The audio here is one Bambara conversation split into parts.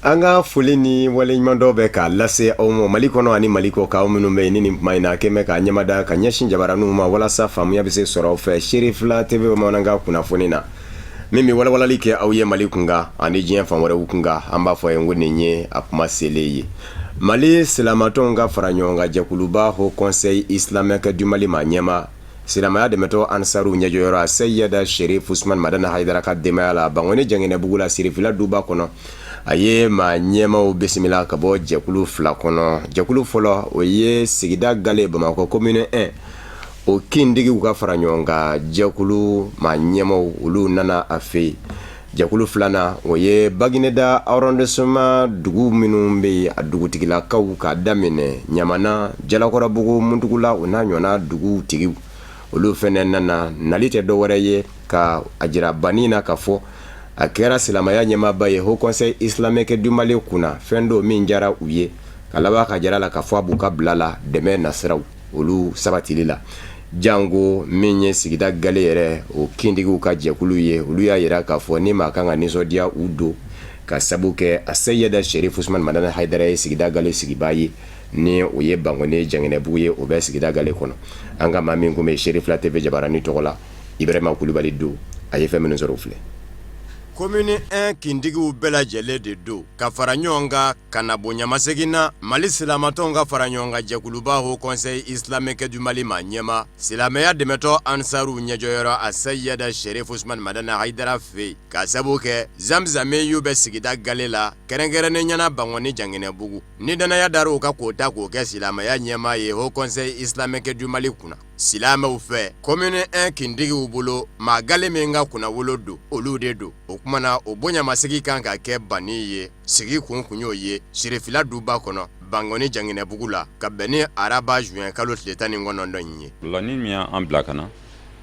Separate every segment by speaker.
Speaker 1: An ka foli ni waleɲumandɔn bɛ k'a lase aw ma Mali kɔnɔ ani Mali kɔkan, aw minnu bɛ yen ni nin tuma in na kɛmɛ k'a ɲɛmada ka ɲɛsin jabaraninw ma walasa faamuya bɛ se sɔrɔ aw fɛ Serifila TV bamanankan kunnafoni na min bɛ walawalali kɛ aw ye Mali kunkan ani diɲɛ fan wɛrɛw kunkan. An b'a fɔ ye ko nin ye a kuma selen ye. Mali silamatɔnw ka fara ɲɔgɔn kan jɛkuluba Haut Conseil Islamique du Mali maa ɲɛmaa, silamɛya dɛmɛtɔn Ansaru ɲɛjɔyɔrɔ a Seyida Sherif Usman Madani Hayidara ka denbaya la Bankoni Janginɛbugu la Sirifila duba kɔnɔ, a ye maa ɲɛmaaw bisimila ka bɔ jɛkulu fila kɔnɔ. Jɛkulu fɔlɔ, o ye sigida gale Bamakɔ commune 1 o kintigiw ka fara ɲɔgɔn kan jɛkulu maa ɲɛmaaw, olu nana a fɛ yen. Jɛkulu filanan, o ye Bagineda arrondissement dugu minnu bɛ yen, a dugutigilakaw k'a daminɛ Ɲamana, Jalakɔrɔbugu, Muntugula, o n'a ɲɔgɔnna dugutigiw, olu fana nana. Nali tɛ dɔwɛrɛ ye ka a jira banni na k'a fɔ a kɛra silamɛya ɲɛmaaba ye Haut Conseil Islamique du Mali kunna, fɛn don min diyara u ye, ka laban ka jira la k'a fɔ a b'u ka bila la dɛmɛ nasiraw olu sabatili la. Janko min ye sigida gale yɛrɛ o kintigiw ka jɛkulu ye, olu y'a jira k'a fɔ ni maa kan ka nisɔndiya u don ka sabu kɛ a Seyida Sherif Usman Madani Hayidara ye sigida gale sigibaa ye, ni o ye Bankoni Janginɛbugu ye, o bɛ sigida gale kɔnɔ. An ka maa min tun bɛ Serifila TV jabaranin tɔgɔ la, Ibrahima Kulubali don, a ye fɛn minnu sɔrɔ o filɛ. Commune 1 kintigiw bɛɛ lajɛlen de don ka fara ɲɔgɔn kan ka na bonyamasegin na Mali silamatɔnw ka fara ɲɔgɔn kan jɛkuluba Haut Conseil Islamique du Mali maa ɲɛmaa, silamɛya dɛmɛtɔn Ansaru ɲɛjɔyɔrɔ a Seyida Sherif Usman Madani Hayidara fɛ yen, ka sabu kɛ zamzame y'u bɛ sigida gale la, kɛrɛnkɛrɛnnenya na Bankoni Janginɛbugu, ni dannaya dar'u kan k'o ta k'o kɛ silamɛya ɲɛmaa ye Haut Conseil Islamique du Mali kunna. Silamɛw fɛ commune 1 kintigiw bolo, maa gale min ka kunnawolo don, olu de don. O tuma na o bonyamasegin kan ka kɛ banni ye. Sigi kun kun y'o ye Sirifila duba kɔnɔ Bankoni Janginɛbugu la, ka bɛn ni araba juin kalo tile 19 in ye.
Speaker 2: Laɲini min y'an bila ka na,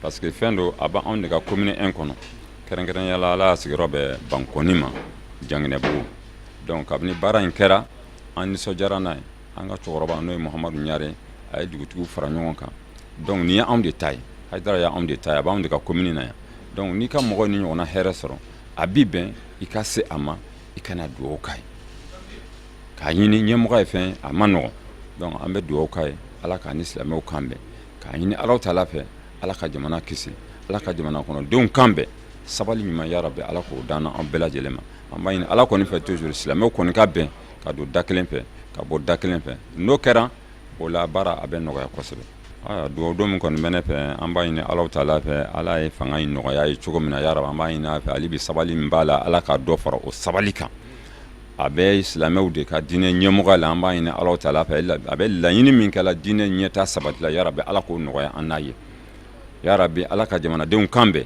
Speaker 2: parce que fɛn don a b'anw de ka commune 1 kɔnɔ, kɛrɛnkɛrɛnnenya la ala y'a sigiyɔrɔ bɛn Bankoni ma Janginɛbugu. Donc kabini baara in kɛra, an nisɔndiyara n'a ye. An ka cɛkɔrɔba, n'o ye Muhamadu Ɲare, a ye dugutigiw fara ɲɔgɔn kan. Donc nin ye anw de ta ye, Hayidara ye anw de ta ye, a b'anw de ka commune na yan. Donc n'i ka mɔgɔ ni ɲɔgɔnna hɛrɛ sɔrɔ, a bi bɛn i ka se a ma, i kana dugawu k'a ye, k'a ɲini ɲɛmɔgɔ ye. Fɛn a ma nɔgɔn. Donc an bɛ dugawu k'a ye, Ala k'a ni silamɛw kan bɛn, k'a ɲini Ala taala fɛ, Ala ka jamana kisi, Ala ka jamana kɔnɔdenw kan bɛn, sabali ɲuman, yarabi Ala k'o d'an an bɛɛ lajɛlen ma. An b'a ɲini Ala kɔni fɛ toujours, silamɛw kɔni ka bɛn ka don da kelen fɛ, ka bɔ da kelen fɛ. N'o kɛra, o la baara a bɛ nɔgɔya kosɛbɛ. Ayiwa, dugawu don min kɔni bɛ ne fɛ, an b'a ɲini Ala taala fɛ, Ala ye fanga in nɔgɔya ye cogo min na, yarabi an b'a ɲini a fɛ hali bi, sabali min b'a la, Ala ka dɔ fara o sabali kan. A bɛ silamɛw de ka diinɛ ɲɛmɔgɔ la, an b'a ɲini Ala taala fɛ, a bɛ laɲini min kɛla diinɛ ɲɛta sabati la, yarabi Ala k'o nɔgɔya an n'a ye. Yarabi Ala ka jamanadenw kan bɛn,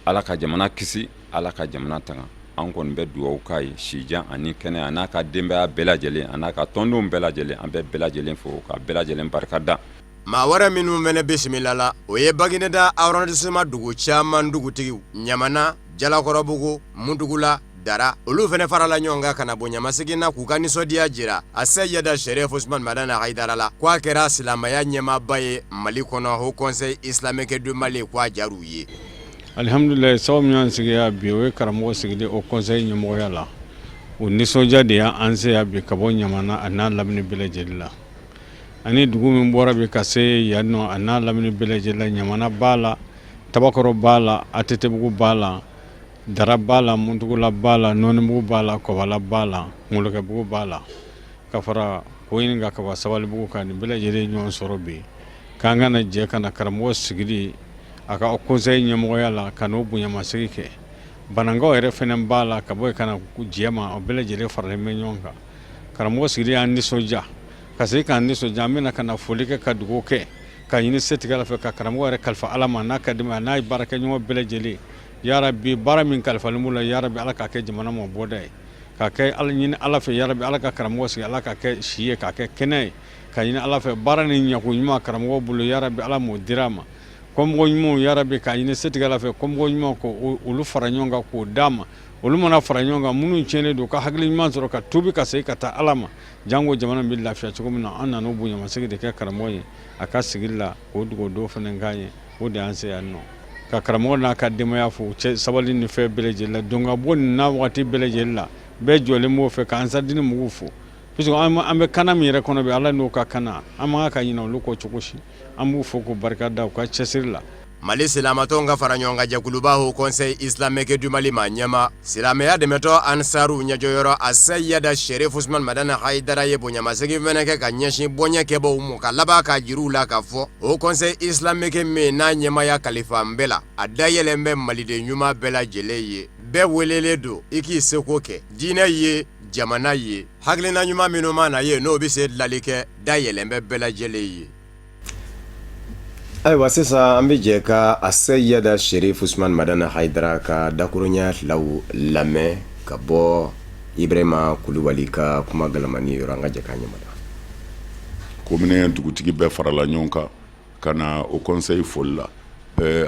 Speaker 2: Ala ka jamana kisi, Ala ka jamana tanga. An kɔni bɛ dugawu k'a ye, sijan ani kɛnɛ, a n'a ka denbaya bɛɛ lajɛlen, a n'a ka tɔndenw bɛɛ lajɛlen. An bɛ bɛɛ lajɛlen fo ka bɛɛ lajɛlen barika da.
Speaker 1: Maa wɛrɛ minnu fana bisimila la, o ye Bagineda arrondissement dugu caman dugutigiw, Ɲamana, Jalakɔrɔbugu, Muntugula, Dara, olu fana farala ɲɔgɔn kan ka na bonyamasegin na k'u ka nisɔndiya jira a Seyida Sherif Usman Madani Hayidara la, k'a kɛra silamɛya ɲɛmaaba ye Mali kɔnɔ, Haut Conseil Islamique du Mali, k'a diyar'u ye.
Speaker 3: Alihamdulilayi, sababu min y'an sigi yan bi, o ye karamɔgɔ sigilen Haut Conseil ɲɛmɔgɔya la. O nisɔndiya de y'an se yan bi ka bɔ Ɲamana a n'a lamini bɛɛ lajɛlen la, ani dugu min bɔra bi ka se yan nɔ a n'a lamini bɛɛ lajɛlen la. Ɲamana b'a la, Tabakɔrɔ b'a la, ATTbugu b'a la, Dara b'a la, Muntugula b'a la, Nɔnibugu b'a la, Kɔbala b'a la, Ngolokɛbugu b'a la, ka fara ko ɲini ka kaba Sabalibugu kan. Nin bɛɛ lajɛlen ɲɔgɔn sɔrɔ bi k'an ka na jɛ ka na karamɔgɔ sigili a ka conseil ɲɛmɔgɔya la, ka n'o bonyamasegin kɛ. Banankaw yɛrɛ fana b'a la ka bɔ yen ka na jɛma, o bɛɛ lajɛlen faralen bɛ ɲɔgɔn kan. Karamɔgɔ sigili y'an nisɔndiya ka segin k'an nisɔndiya. An bɛna ka na foli kɛ, ka dugawu kɛ, ka ɲini setigi Ala fɛ ka karamɔgɔ yɛrɛ kalifa Ala ma, n'a ka denbaya, n'a ye baarakɛɲɔgɔn bɛɛ lajɛlen. Yarabi, baara min kalifalen b'u la, yarabi Ala k'a kɛ jamana ma bɔda ye, ka kɛ Ala ɲini Ala fɛ. Yarabi Ala ka karamɔgɔ sigi, Ala ka kɛ si ye, k'a kɛ kɛnɛ ye, ka ɲini Ala fɛ baara ni ɲɛko ɲuman karamɔgɔ bolo, yarabi Ala m'o dira a ma. Kɔmɔgɔ ɲumanw, yarabi k'a ɲini setigi Ala fɛ, kɔmɔgɔ ɲuman ko olu fara ɲɔgɔn kan k'o d'a ma. Olu mana fara ɲɔgɔn kan, minnu tiɲɛnen don, ka hakili ɲuman sɔrɔ ka tubi ka segin ka taa Ala ma, janko jamana bɛ lafiya cogo min na. An nana bonyamasegin de kɛ karamɔgɔ ye a ka sigi la, k'o dugawu dɔw fana k'an ye. O de y'an se yan nɔ, ka karamɔgɔ n'a ka denbaya fo cɛ sabali ni fɛn bɛɛ lajɛlen la, don ka bɔ nin na waati bɛɛ lajɛlen la, bɛɛ jɔlen b'o fɛ k'an sadini mugu fo, parce que an bɛ kana min yɛrɛ kɔnɔ bi, Ala n'o ka kana, an man kan ka ɲinɛ olu kɔ cogo si. An b'u fo k'u barika da u ka cɛsiri la.
Speaker 1: Mali silamatɔnw ka fara ɲɔgɔn kan jɛkuluba Haut Conseil Islamique du Mali maa ɲɛmaa, silamɛya dɛmɛtɔn Ansaru ɲɛjɔyɔrɔ Asayida Sherif Usman Madani Hayidara ye bonyamasegin fɛnɛ kɛ ka ɲɛsin bɔɲɛ kɛbaw ma, ka laban k'a jira u la k'a fɔ Haut Conseil Islamique min n'a ɲɛmaaya kalifa bɛɛ la, a dayɛlɛn bɛ maliden ɲuman bɛɛ lajɛlen ye. Bɛɛ welelen don i k'i seko kɛ diinɛ ye, jamana ye. Hakilina ɲuman minnu mana ye, n'o bɛ se dilali kɛ, dayɛlɛn bɛ bɛɛ lajɛlen ye. Ayiwa, sisan an bɛ jɛ ka Asayida Sherif Usman Madani Hayidara ka dakurunya filaw lamɛn ka bɔ Ibrahima Kulubali ka kuma galamani yɔrɔ. An ka jɛ k'a ɲɛmada.
Speaker 4: Commune dugutigi bɛɛ farala ɲɔgɔn kan ka na Haut Conseil foli la.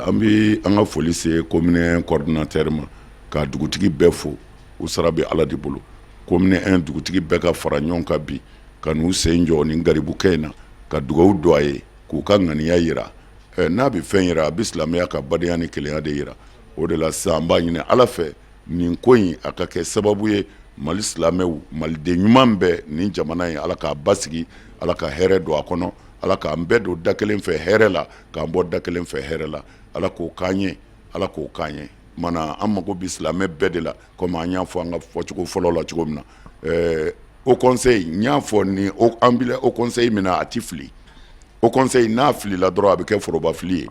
Speaker 4: An bɛ an ka foli se commune coordinateur ma, ka dugutigi bɛɛ fo. U sara bɛ Ala de bolo. Commune 1 dugutigi bɛɛ ka fara ɲɔgɔn kan bi ka n'u sen jɔ ni garibukɛ in na, ka dugawu don a ye, k'u ka ŋaniya jira. N'a bɛ fɛn jira, a bɛ silamɛya ka badenya ni kelenya de jira. O de la sisan, an b'a ɲini Ala fɛ, nin ko in a ka kɛ sababu ye Mali silamɛw, maliden ɲuman bɛɛ, nin jamana in, Ala k'a basigi, Ala ka hɛrɛ don a kɔnɔ, Ala k'an bɛɛ don da kelen fɛ hɛrɛ la, k'an bɔ da kelen fɛ hɛrɛ la. Ala k'o k'an ye, Ala k'o k'an ye. Mana an mago bɛ silamɛ bɛɛ de la, komi an y'a fɔ an ka fɔcogo fɔlɔ la cogo min na. Haut Conseil, n y'a fɔ ni an bila Haut Conseil min na, a tɛ fili. Haut Conseil n'a filila dɔrɔn, a bɛ kɛ foroba fili ye.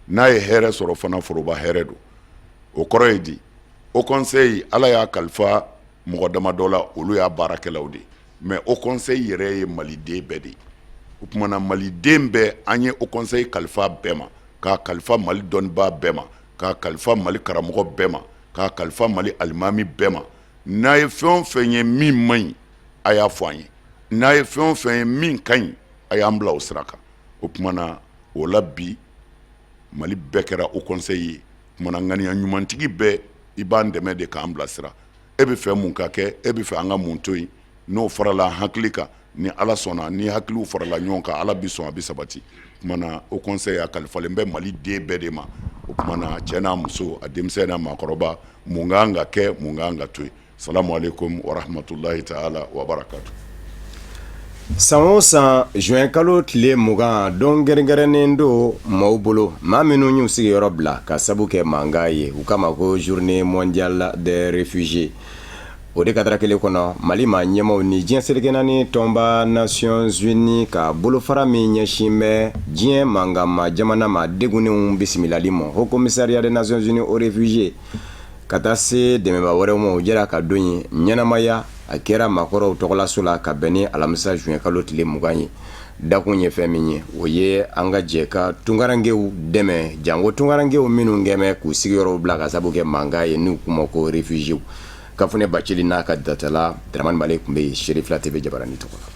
Speaker 4: N'a ye hɛrɛ sɔrɔ fana, foroba hɛrɛ don. O kɔrɔ ye di? Haut Conseil, Ala y'a kalifa mɔgɔ damadɔ la, olu y'a baarakɛlaw de ye, mais Haut Conseil yɛrɛ ye maliden bɛɛ de ye. O tuma na, maliden bɛɛ, an ye Haut Conseil kalifa bɛɛ ma, k'a kalifa Mali dɔnnibaa bɛɛ ma, k'a kalifa Mali karamɔgɔ bɛɛ ma, k'a kalifa Mali alimami bɛɛ ma. N'a ye fɛn o fɛn ye min man ɲi, a y'a fɔ an ye. N'a ye fɛn o fɛn ye min ka ɲi, a y'an bila o sira kan. O tuma na, o la bi, Mali bɛɛ kɛra Haut Conseil ye. O tuma na, ŋaniya ɲumantigi bɛɛ, i b'an dɛmɛ de k'an bilasira. E bɛ fɛ mun ka kɛ? E bɛ fɛ an ka mun to yen? N'o farala hakili kan, ni Ala sɔnna, ni hakiliw farala ɲɔgɔn kan, Ala bɛ sɔn, a bɛ sabati. O tuma na, Haut Conseil a kalifalen bɛ Mali den bɛɛ de ma. O tuma na, cɛ n'a muso, a denmisɛn n'a maakɔrɔba, mun ka kan ka kɛ, mun ka kan ka to yen? Salamu aleykum wa rahmatulahi taala wa barakatu.
Speaker 1: San o san, juin kalo tile 20, don kɛrɛnkɛrɛnnen don maaw bolo, maa minnu y'u sigiyɔrɔ bila ka sabu kɛ mankan ye. U k'a ma ko Journée mondiale des réfugiés. O de cadre kelen kɔnɔ, Mali maa ɲɛmaw ni diɲɛ seleke naani tɔnba Nations Unies ka bolofara min ɲɛsin bɛ diɲɛ mankanma jamana ma degunnenw bisimilali ma, Haut Commissariat des Nations Unies aux réfugiés, ka taa se dɛmɛba wɛrɛw ma, u jɛra ka don ye ɲɛnamaya. A kɛra maakɔrɔw tɔgɔlaso la ka bɛn ni alamisa juin kalo tile 20 ye. Dakun ye fɛn min ye, o ye an ka jɛ ka tunkarankew dɛmɛ, janko tunkarankew minnu kɛmɛ k'u sigiyɔrɔw bila ka sabu kɛ mankan ye, n'u k'u ma ko réfugiés. Kafunɛ Bacili n'a ka datala Dramane Male tun bɛ yen Serifila TV jabaranin tɔgɔ la.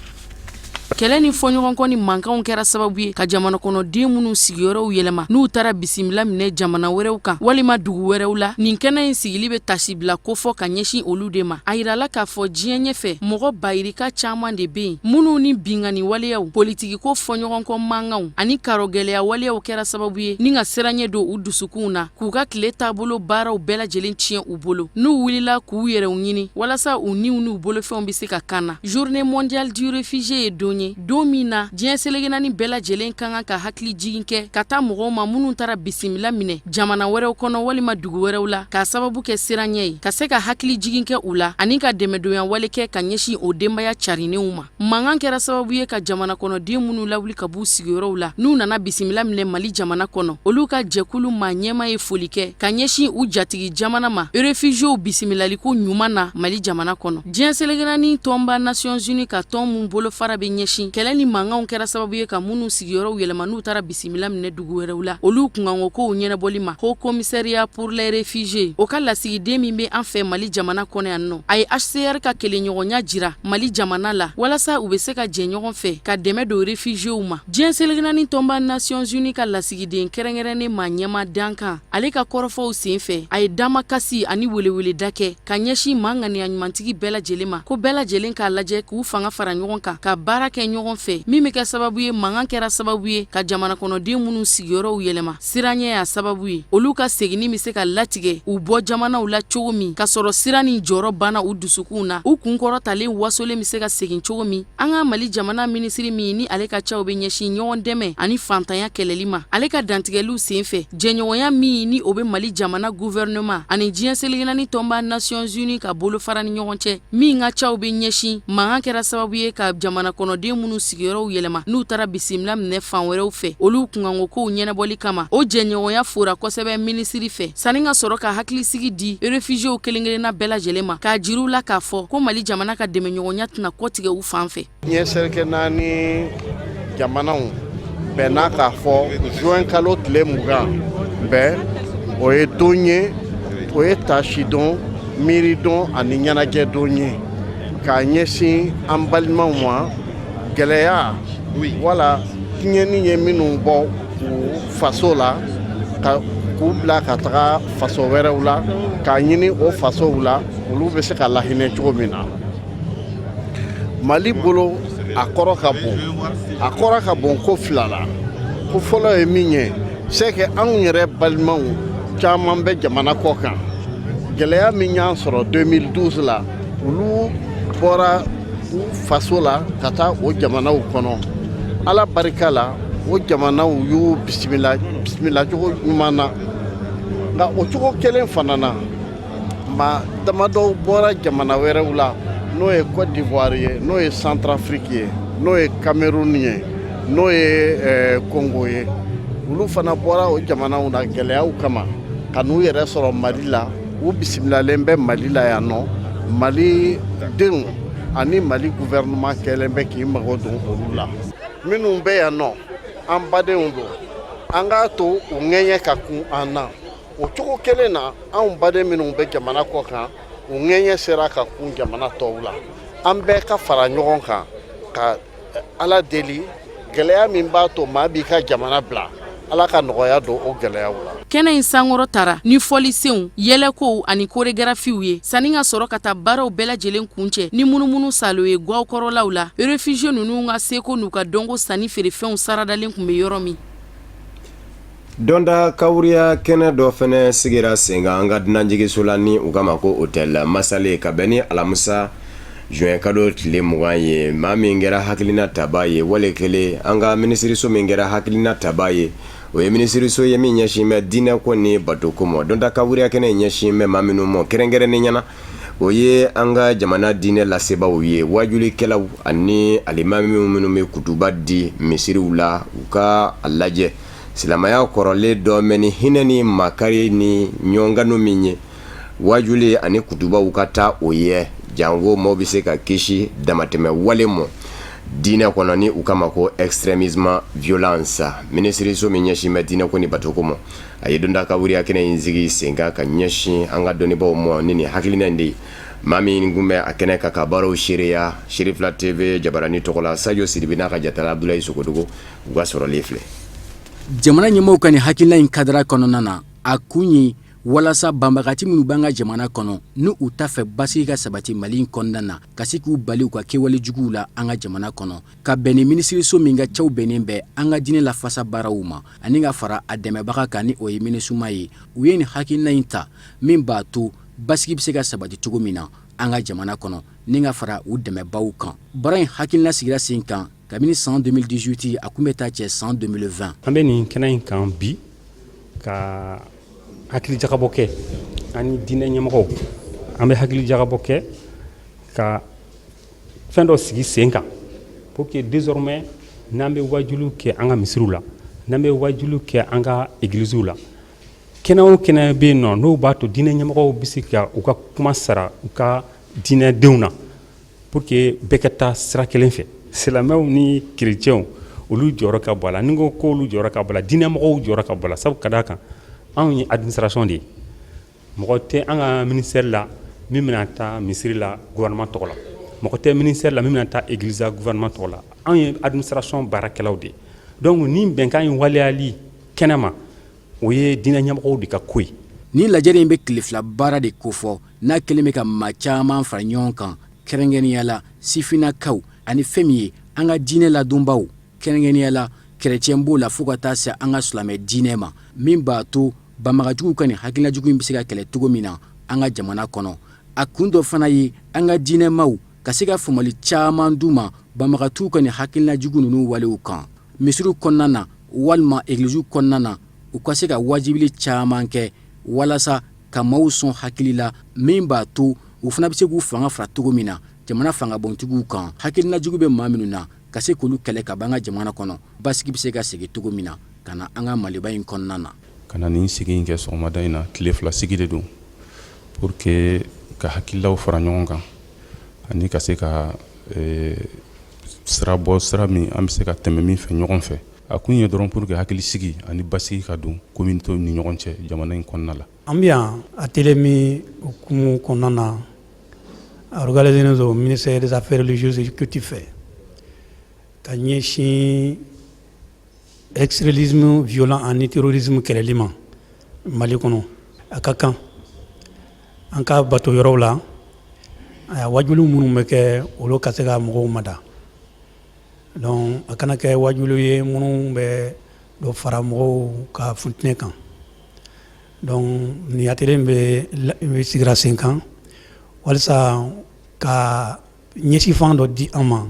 Speaker 5: Kɛlɛ ni fɔɲɔgɔnkɔ ni mankanw kɛra sababu ye ka jamana kɔnɔden minnu sigiyɔrɔw yɛlɛma, n'u taara bisimila minɛ jamana wɛrɛw kan walima dugu wɛrɛw la. Nin kɛnɛ in sigili bɛ tasibila kofɔ ka ɲɛsin olu de ma. A yirala k'a fɔ diɲɛ ɲɛfɛ, mɔgɔ bayirika caman de bɛ yen minnu ni binkanni waleyaw, politikiko fɔɲɔgɔnkɔ mankanw ani karɔgɛlɛya waleyaw kɛra sababu ye ni ka siranɲɛ don u dusukunw na, k'u ka tile taabolo baaraw bɛɛ lajɛlen tiɲɛ u bolo, n'u wulila k'u yɛrɛw ɲini walasa u niw n'u bolofɛnw bɛ se ka kana. Journée mondiale du réfugié ye don ye, don min na diɲɛ seleke naani bɛɛ lajɛlen ka kan ka hakili jigin kɛ ka taa mɔgɔw ma minnu taara bisimila minɛ jamana wɛrɛw kɔnɔ walima dugu wɛrɛw la k'a sababu kɛ siranɲɛ ye, ka se ka hakili jigin kɛ u la ani ka dɛmɛdonya wale kɛ ka ɲɛsin o denbaya carinnenw ma. Mankan kɛra sababu ye ka jamana kɔnɔden minnu lawuli ka b'u sigiyɔrɔw la, n'u nana bisimila minɛ Mali jamana kɔnɔ, olu ka jɛkulu maa ɲɛmaa ye foli kɛ ka ɲɛsin u jatigi jamana ma réfugiéw bisimilaliko ɲuman na Mali jamana kɔnɔ. Diɲɛ seleke naani tɔnba Nations Unies ka tɔn min bolofara bɛ ɲɛsin ɲɛsin kɛlɛ ni mankanw kɛra sababu ye ka minnu sigiyɔrɔw yɛlɛma n'u taara bisimila minɛ dugu wɛrɛw la, olu kunkanko kow ɲɛnabɔli ma, Haut Commissariat pour les réfugiés, o ka lasigiden min bɛ an fɛ Mali jamana kɔnɔ yan nɔ, a ye HCR ka kelenɲɔgɔnya jira Mali jamana la walasa u bɛ se ka jɛ ɲɔgɔn fɛ ka dɛmɛ don réfugiés ma. Diɲɛ selekenaani tɔnba Nations Unies ka lasigiden kɛrɛnkɛrɛnnen maa ɲɛmaa dankan, ale ka kɔrɔfɔw sen fɛ, a ye damakasi ani weleweleda kɛ ka ɲɛsin maa ŋaniya ɲumantigi bɛɛ lajɛlen ma, ko bɛɛ lajɛlen k'a lajɛ k'u fanga fara ɲɔgɔn kan ka baara kɛ ɲɔgɔn fɛ, min bɛ kɛ sababu ye mankan kɛra sababu ye ka jamana kɔnɔden minnu sigiyɔrɔw yɛlɛma, siranɲɛ y'a sababu ye, olu ka seginni bɛ se ka latigɛ u bɔ jamanaw la cogo min, ka sɔrɔ siran ni jɔrɔ banna u dusukunw na, u kunkɔrɔtalen wasolen bɛ se ka segin cogo min. An ka Mali jamana minisiri min ni ale ka caw bɛ ɲɛsin ɲɔgɔn dɛmɛ ani fantanya kɛlɛli ma, ale ka dantigɛliw sen fɛ, jɛɲɔgɔnya min ni o bɛ Mali jamana gouvernement ani diɲɛ selekenaani tɔnba Nations Unies ka bolofara ni ɲɔgɔn cɛ, min ka caw bɛ ɲɛsin mankan kɛra sababu ye ka jamana kɔnɔden minnu sigiyɔrɔw yɛlɛma n'u taara bisimila minɛ fan wɛrɛw fɛ, olu kunkanko kow ɲɛnabɔli kama, o jɛɲɔgɔnya fora kosɛbɛ minisiri fɛ, sanni ka sɔrɔ ka hakilisigi di réfugiés kelen-kelenna bɛɛ lajɛlen ma, k'a jir'u la k'a fɔ ko Mali jamana ka dɛmɛɲɔgɔnya tɛna kɔtigɛ u fan fɛ.
Speaker 6: Diɲɛ seleke naani jamanaw bɛnna k'a fɔ juin kalo tile 20 bɛɛ, o ye don ye, o ye tasidon, miiridon ani ɲɛnajɛ don ye k'a ɲɛsin an balimaw ma, gɛlɛya wala tiɲɛni ye minnu bɔ u faso la ka k'u bila ka taga faso wɛrɛw la, k'a ɲini o fasow la olu bɛ se ka lahinɛ cogo min na. Mali bolo, a kɔrɔ ka bon, a kɔrɔ ka bon ko fila la. Ko fɔlɔ ye min ye, c'est que anw yɛrɛ balimaw caman bɛ jamana kɔ kan. Gɛlɛya min y'an sɔrɔ 2012 la, olu bɔra u faso la ka taa o jamanaw kɔnɔ. Ala barika la, o jamanaw y'u bisimila bisimilacogo ɲuman na. Nka o cogo kelen fana na, maa damadɔw bɔra jamana wɛrɛw la, n'o ye Côte d'Ivoire ye, n'o ye Centrafrique ye, n'o ye Cameroun ye, n'o ye Congo ye. Olu fana bɔra o jamanaw na gɛlɛyaw kama ka n'u yɛrɛ sɔrɔ Mali la. U bisimilalen bɛ Mali la yan nɔ. Mali denw ani Mali gouvernement kɛlen bɛ k'i mago don olu la. Minnu bɛ yan nɔ, an badenw don, an k'a to u ŋɛɲɛ ka kun an na. O cogo kelen na, anw baden minnu bɛ jamana kɔ kan, u ŋɛɲɛ sera ka kun jamana tɔw la. An bɛɛ ka fara ɲɔgɔn kan ka Ala deli, gɛlɛya min b'a to maa b'i ka jamana bila, Ala ka nɔgɔya don o gɛlɛyaw la.
Speaker 5: Kɛnɛ in sankɔrɔ tara ni fɔlisenw, yɛlɛkow ani koregarafiw ye, sanni ka sɔrɔ ka taa baaraw bɛɛ lajɛlen kuncɛ ni munumunu salo ye gwaw kɔrɔlaw la, réfugiés ninnu ka seko n'u ka dɔnko sanni feerefɛnw saradalen tun bɛ yɔrɔ min.
Speaker 1: Dɔnta kawuriya kɛnɛ dɔ fana sigira sen kan an ka dunanjiginso la, ni u k'a ma ko hôtel Masale, ka bɛn ni alamisa juin kalo tile 20 ye. Maa min kɛra hakilina taba ye, wale kelen an ka minisiriso min kɛra hakilina taba ye, o ye minisiriso ye min ɲɛsin bɛ diinɛko ni batoko ma. Dɔnta kawuriya kɛnɛ ɲɛsin bɛ maa minnu ma kɛrɛnkɛrɛnnenya na, o ye an ka jamana diinɛ lasebaaw ye, wajulikɛlaw ani alimami minnu bɛ kutuba di misiriw la, u ka a lajɛ silamɛya kɔrɔlen dɔ mɛn ni hinɛ ni makari ni ɲɔgɔnkanu min ye, wajuli ani kutubaw ka taa o ye, janko maaw bɛ se ka kisi damatɛmɛ wale ma diinɛ kɔnɔ, ni u k'a ma ko extrémisme violence. Minisiriso min ɲɛsin bɛ diinɛko ni batoko ma, a ye dɔnta kawuriya kɛnɛ in sigi sen kan ka ɲɛsin an ka dɔnnibaaw ma ni nin hakilina in de ye. Maa min tun bɛ a kɛnɛ kan ka baaraw seereya Serifila TV jabarani tɔgɔ la, Sajo Sidibe n'a ka jatala Abdulayi Sogodogo, u ka sɔrɔlen filɛ.
Speaker 7: Jamana ɲɛmɔgɔw ka nin hakilina in kadara kɔnɔna na, a kun ye walasa banbagati minnu b'an ka jamana kɔnɔ, ni u t'a fɛ basigi ka sabati Mali in kɔnɔna na, ka se k'u bali u ka kɛwale juguw la an ka jamana kɔnɔ, ka bɛn ni minisiriso min ka cɛw bɛnnen bɛ an ka diinɛ lafasa baaraw ma, ani ka fara a dɛmɛbaga kan, ni o ye MINUSMA ye, u ye nin hakilina in ta min b'a to basigi bɛ se ka sabati cogo min na an ka jamana kɔnɔ, ni ka fara u dɛmɛbaaw kan. Baara in hakilina sigira sen kan kabini san 2018, a kun bɛ taa cɛ san 2020.
Speaker 8: An bɛ nin kɛnɛ in kan bi ka hakilijagabɔ kɛ ani diinɛ ɲɛmɔgɔw. An bɛ hakilijagabɔ kɛ ka fɛn dɔ sigi sen kan pour que désormais, n'an bɛ wajuliw kɛ an ka misiriw la, n'an bɛ wajuliw kɛ an ka églises la, kɛnɛ o kɛnɛ bɛ yen nɔ, n'o b'a to diinɛ ɲɛmɔgɔw bɛ se ka u ka kuma sara u ka diinɛdenw na, pour que bɛɛ ka taa sira kelen fɛ. Silamɛw ni kerecɛnw, olu jɔyɔrɔ ka bon a la. Ni ko k'olu jɔyɔrɔ ka bon a la, diinɛmɔgɔw jɔyɔrɔ ka bon a la, sabu ka d'a kan anw ye administration de ye. Mɔgɔ tɛ an ka ministère la min bɛna taa misiri la gouvernement tɔgɔ la, mɔgɔ tɛ ministère la min bɛna taa église la gouvernement tɔgɔ la. Anw ye administration baarakɛlaw de ye. Donc ni bɛnkan in waleyali kɛnɛ ma, o ye diinɛ ɲɛmɔgɔw de ka ko ye.
Speaker 7: Nin lajɛrɛ in bɛ tile 2 baara de kofɔ, n'a kɛlen bɛ ka maa caman fara ɲɔgɔn kan, kɛrɛnkɛrɛnnenya la sifinnakaw ani fɛn min ye an ka diinɛ ladonbaw, kɛrɛnkɛrɛnnenya la kerecɛn b'o la, fo ka taa se an ka silamɛ diinɛ ma, min b'a to banbagajuguw ka nin hakilina jugu in bɛ se ka kɛlɛ cogo min na an ka jamana kɔnɔ. A kun dɔ fana ye an ka diinɛmaw ka se ka faamuyali caman d'u ma banbagatiw ka nin hakilina jugu ninnu walew kan misiriw kɔnɔna na walima egiliziw kɔnɔna na, u ka se ka wajibili caman kɛ walasa ka maaw sɔn hakili la min b'a to u fana bɛ se k'u fanga fara cogo min na jamana fangabontigiw kan, hakilina jugu bɛ maa minnu na, ka se k'olu kɛlɛ ka bɔ an ka jamana kɔnɔ, basigi bɛ se ka segin cogo min na ka na an ka Maliba in kɔnɔna na.
Speaker 9: Ka na nin sigi in kɛ sɔgɔmada in na, tile 2 sigi de don, pour que ka hakililaw fara ɲɔgɔn kan ani ka se ka sira bɔ, sira min an bɛ se ka tɛmɛ min fɛ ɲɔgɔn fɛ. A kun ye dɔrɔn pour que hakili sigi ani basigi ka don communauté ni ɲɔgɔn cɛ jamana in kɔnɔna la.
Speaker 10: An bɛ yan atelier min hukumu kɔnɔna na, a organisé don ministère des Affaires religieuses et cultes fɛ ka ɲɛsin extrémisme violent ani terrorisme kɛlɛli ma Mali kɔnɔ. A ka kan an ka bato yɔrɔw la, a wajulu minnu bɛ kɛ, olu ka se ka mɔgɔw mada. Donc a kana kɛ wajulu ye minnu bɛ dɔ fara mɔgɔw ka futinɛ kan. Donc nin atelier bɛ sigira sen kan walasa ka ɲɛsinfan dɔ di an ma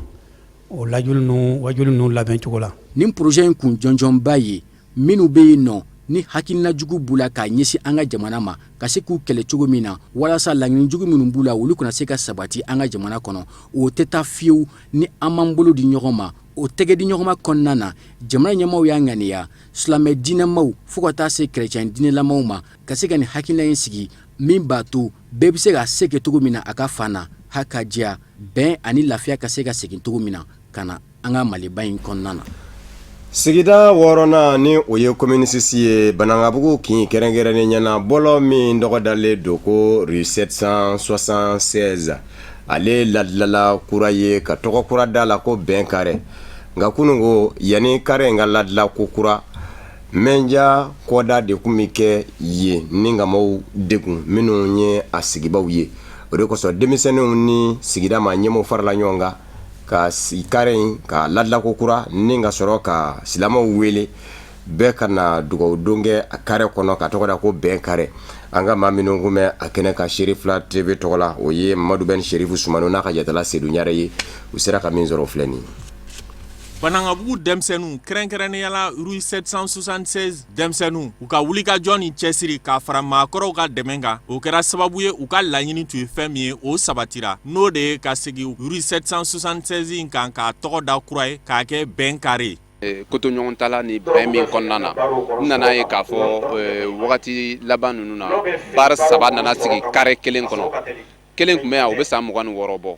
Speaker 10: o lajulu ninnu, wajulu ninnu labɛn cogo la.
Speaker 7: Nin projet in kun jɔnjɔnba ye minnu bɛ yen nɔ ni hakilina jugu b'u la k'a ɲɛsin an ka jamana ma, ka se k'u kɛlɛ cogo min na walasa laɲini jugu minnu b'u la, olu kana se ka sabati an ka jamana kɔnɔ. O tɛ taa fiyewu ni an m'an bolo di ɲɔgɔn ma. O tɛgɛ di ɲɔgɔn ma kɔnɔna na, jamana ɲɛmaaw y'a ŋaniya silamɛ diinɛmaw fo ka taa se kerecɛn diinɛlamaw ma, ka se ka nin hakilina in sigi min b'a to bɛɛ bɛ se ka se kɛ cogo min na a ka fan na, ha ka diya, bɛn ani lafiya ka se ka segin cogo min na ka na an ka Maliba in kɔnɔna na.
Speaker 1: Sigida wɔɔrɔnan, ni o ye commune six ye, Banankabugu kin kɛrɛnkɛrɛnnen ɲɛna, bɔlɔ min tɔgɔ dalen don ko rue 776, ale ladilala kura ye ka tɔgɔ kura da la ko bɛn carré. Nka kunun ko yanni carré in ka ladila ko kura, mɛnja kɔda de tun bɛ kɛ yen ni ka maaw degun minnu ye a sigibaw ye. O de kosɔn denmisɛnninw ni sigida maa ɲɛmɔgɔw farala ɲɔgɔn kan ka carré in ka ladila ko kura ni ka sɔrɔ ka silamɛw wele bɛɛ ka na dugawu don kɛ a carré kɔnɔ ka tɔgɔ da ko bɛn carré. An ka maa minnu kun bɛ a kɛnɛ kan Seere Fila TV tɔgɔ la, o ye Mamadu Ben Serifu Sumano n'a ka jatala Sedu Ɲare ye. U sera ka min sɔrɔ, o filɛ nin ye.
Speaker 11: Banankabugu denmisɛnninw, kɛrɛnkɛrɛnnenya la rue 776 denmisɛnninw, u ka wulikajɔ ni cɛsiri k'a fara maakɔrɔw ka dɛmɛ kan, o kɛra sababu ye u ka laɲini tun ye fɛn min ye, o sabatira, n'o de ye ka segin rue 776 in kan k'a tɔgɔ da kura ye k'a kɛ bɛn carré.
Speaker 12: Kotoɲɔgɔntala ni bɛn min kɔnɔna na, n nana ye k'a fɔ wagati laban ninnu na, bar saba nana sigi carré kelen kɔnɔ. Kelen tun bɛ yan, o bɛ san 26 bɔ.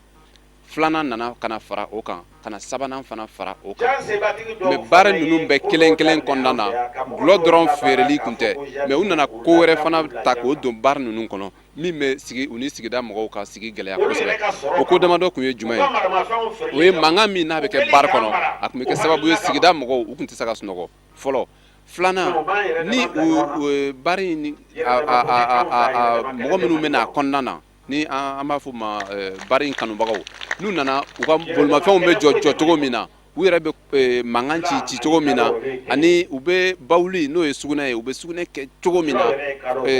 Speaker 12: Filanan nana ka na fara o kan, ka na sabanan fana fara o kan. Mais bar ninnu bɛɛ kelen kelen kɔnɔna na, dɔlɔ dɔrɔn feereli tun tɛ, mais u nana ko wɛrɛ fana ta k'o don bar ninnu kɔnɔ min bɛ sigi u ni sigida mɔgɔw ka sigi gɛlɛya kosɛbɛ. O ko damadɔ tun ye jumɛn ye? O ye mankan min n'a bɛ kɛ bar kɔnɔ, a tun bɛ kɛ sababu ye sigida mɔgɔw u tun tɛ se ka sunɔgɔ fɔlɔ. Filanan, ni bar in mɔgɔ minnu bɛ na a kɔnɔna na, ni an b'a fɔ ma bar in kanubagaw, n'u nana, u ka bolimafɛnw bɛ jɔ jɔ cogo min na, u yɛrɛ bɛ mankan ci ci cogo min na, ani u bɛ bawuli, n'o ye sugunɛ ye, u bɛ sugunɛ kɛ cogo min na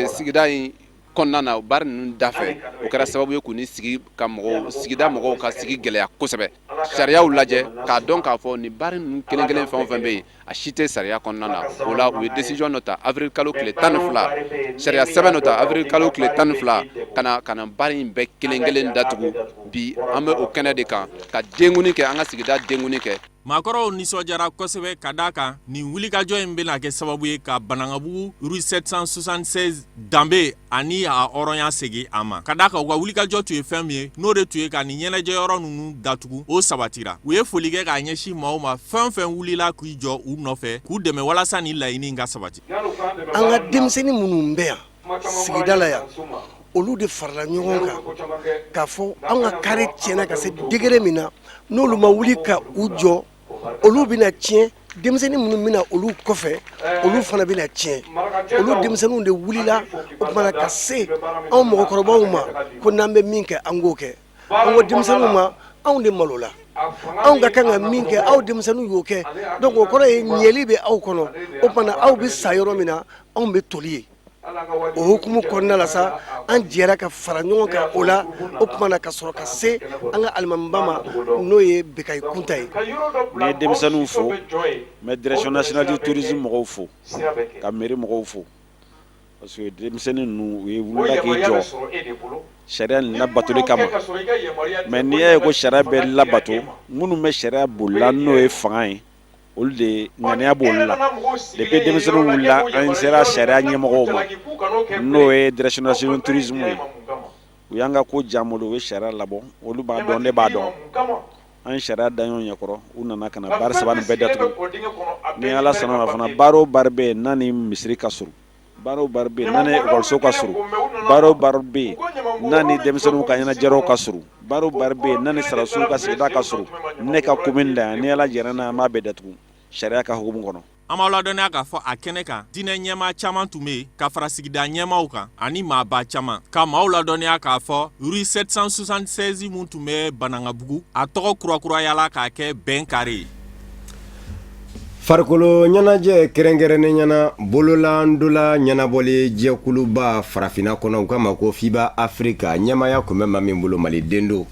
Speaker 12: sigida in kɔnɔna na, bar ninnu da fɛ, o kɛra sababu ye k'u ni sigi ka mɔgɔw sigida mɔgɔw ka sigi gɛlɛya kosɛbɛ. Sariyaw lajɛ k'a dɔn k'a fɔ nin bar ninnu kelen kelen fɛn o fɛn bɛ yen, a si tɛ sariya kɔnɔna na. O la, u ye décision dɔ ta avril kalo tile 12, sariya sɛbɛn dɔ ta avril kalo tile 12 ka na bar in bɛɛ kelen kelen datugu. Bi, an bɛ o kɛnɛ de kan ka denkundi kɛ, an ka sigida denkundi kɛ.
Speaker 11: Maakɔrɔw nisɔndiyara kosɛbɛ ka d'a kan nin wulikajɔ in bɛna kɛ sababu ye ka Banankabugu rue 776 danbe ani a hɔrɔnya segin a ma, ka d'a kan u ka wulikajɔ tun ye fɛn min ye, n'o de tun ye ka nin ɲɛnajɛyɔrɔ ninnu datugu, o sabatira. U ye foli kɛ k'a ɲɛsin maaw ma, fɛn o fɛn wulila k'i jɔ u nɔfɛ k'u dɛmɛ walasa nin laɲini in ka sabati.
Speaker 13: An ka denmisɛnnin minnu bɛ yan sigida la yan, olu de farala ɲɔgɔn kan k'a fɔ an ka kare tiɲɛna ka se degré min na, n'olu ma wuli ka u jɔ, olu bɛna tiɲɛ. Denmisɛnnin minnu bɛna olu kɔfɛ, olu fana bɛna tiɲɛ. Olu denmisɛnninw de wulila o tuma na ka se anw mɔgɔkɔrɔbaw ma ko n'an bɛ min kɛ, an k'o kɛ. An ko denmisɛnninw ma, anw de malola, anw ka kan ka min kɛ, aw denmisɛnninw y'o kɛ. Donc o kɔrɔ ye ɲɛli bɛ aw kɔnɔ. O tuma na aw bɛ sa yɔrɔ min na, anw bɛ toli yen. O hukumu kɔnɔna la sa, an jɛra ka fara ɲɔgɔn kan o la. O tuma na ka sɔrɔ ka se an ka alimamiba ma, n'o ye Bekayi Kunta ye.
Speaker 14: N ye denmisɛnninw fo, n bɛ direction nationale du tourisme mɔgɔw fo, ka mairie mɔgɔw fo, parce que denmisɛnnin ninnu, u ye wulila k'i jɔ sariya nin labatoli kama. Mais n'i y'a ye ko sariya bɛ labato, minnu bɛ sariya bolila, n'o ye fanga ye, olu de ŋaniya b'olu la. Depuis denmisɛnninw wulila, an sera sariya ɲɛmɔgɔw ma, n'o ye direction nationale du tourisme ye. U y'an ka ko diya bolo, u ye sariya labɔ. Olu b'a dɔn, ne b'a dɔn. An ye sariya da ɲɔgɔn ɲɛkɔrɔ, u nana ka na bar saba nin bɛɛ datugu. Ni Ala sɔnna ma fana, bar o bar bɛ yen n'a ni misiri ka surun, bar o bar bɛ yen n'a ni ekɔliso ka surun, bar o bar bɛ yen n'a ni denmisɛnninw ka ɲɛnajɛyɔrɔw ka surun, bar o bar bɛ yen n'a ni sɔrɔdasiw ka sigida ka surun ne ka commune la yan, ni Ala jɛra n'a ye, an b'a bɛɛ datugu sariya ka hukumu kɔnɔ.
Speaker 11: An b'aw ladɔnniya k'a fɔ a kɛnɛ kan, diinɛ ɲɛmaa caman tun bɛ yen ka fara sigida ɲɛmaaw kan ani maaba caman, ka maaw ladɔnniya k'a fɔ rue 776 min tun bɛ Banankabugu, a tɔgɔ kurakurayala k'a kɛ Bɛn Kare ye.
Speaker 1: Farikolo ɲɛnajɛ, kɛrɛnkɛrɛnnenya na bololandola ɲɛnabɔli jɛkuluba farafinna kɔnɔ, u k'a ma ko FIBA Afrique, ɲɛmaaya tun bɛ maa min bolo, maliden don,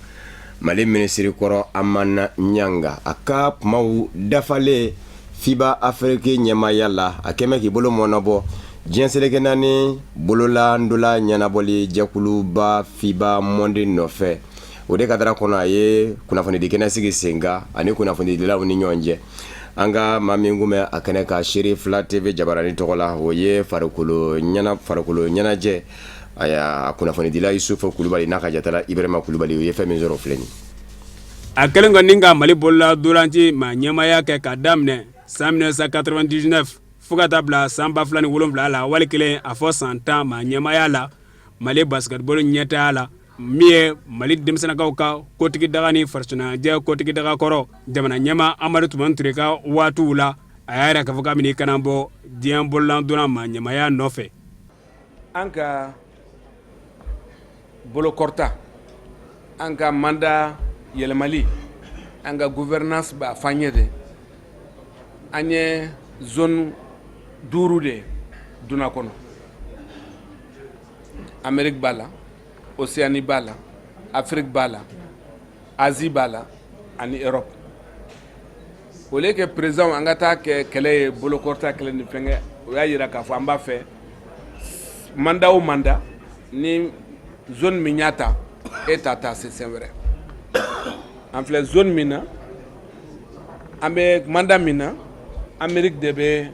Speaker 1: Mali minisiri kɔrɔ Amana Ɲanga. A ka kumaw dafalen FIBA Afrique ɲɛmaaya la, a kɛmɛ k'i bolo mɔnɔbɔ diɲɛ seleke naani bololandola ɲɛnabɔli jɛkuluba FIBA Monde nɔfɛ. O de kadara kɔnɔ, a ye kunnafonidi kɛnɛ sigi sen kan ani kunnafonidilaw ni ɲɔgɔn cɛ. An ka maa min kun bɛ a kɛnɛ kan Seere Fila TV jabarani tɔgɔ la, o ye farikolo ɲɛnajɛ a kunnafonidila Yusufu Kulubali n'a ka jatala Ibrahima Kulubali. U ye fɛn min sɔrɔ filɛ nin.
Speaker 15: A kɛlen kɔni ka Mali bolola ntolanci maa ɲɛmaaya kɛ ka daminɛ san 1999 fo ka taa bila san 2007 la, wali kelen a fɔ san 10 maa ɲɛmaaya la Mali basketball ɲɛtaaya la, min ye Mali denmisɛnninkaw ka kotigi daga ni farikoloɲɛnajɛ kotigi daga kɔrɔ jamana ɲɛmaa Amadu Tumani Ture ka waatiw la, a y'a yira k'a fɔ k'a bɛn'i kana bɔ diɲɛ bololantolan maa ɲɛmaaya nɔfɛ.
Speaker 16: An ka bolokɔrɔta, an ka mandat yɛlɛmali, an ka gouvernance b'a fɔ an ye de, an ye zone duuru de duna kɔnɔ. Amérique b'a la, Océanie b'a la, Afrique b'a la, Asie b'a la ani Europe. Au lieu que président an ka taa kɛ kɛlɛ ye, bolokɔrɔta kɛlɛ ni fɛnkɛ, o y'a jira k'a fɔ an b'a fɛ mandat o mandat ni zone min y'a ta, e ta taa se sɛn wɛrɛ. An filɛ zone min na, an bɛ mandat min na, Amérique de bɛ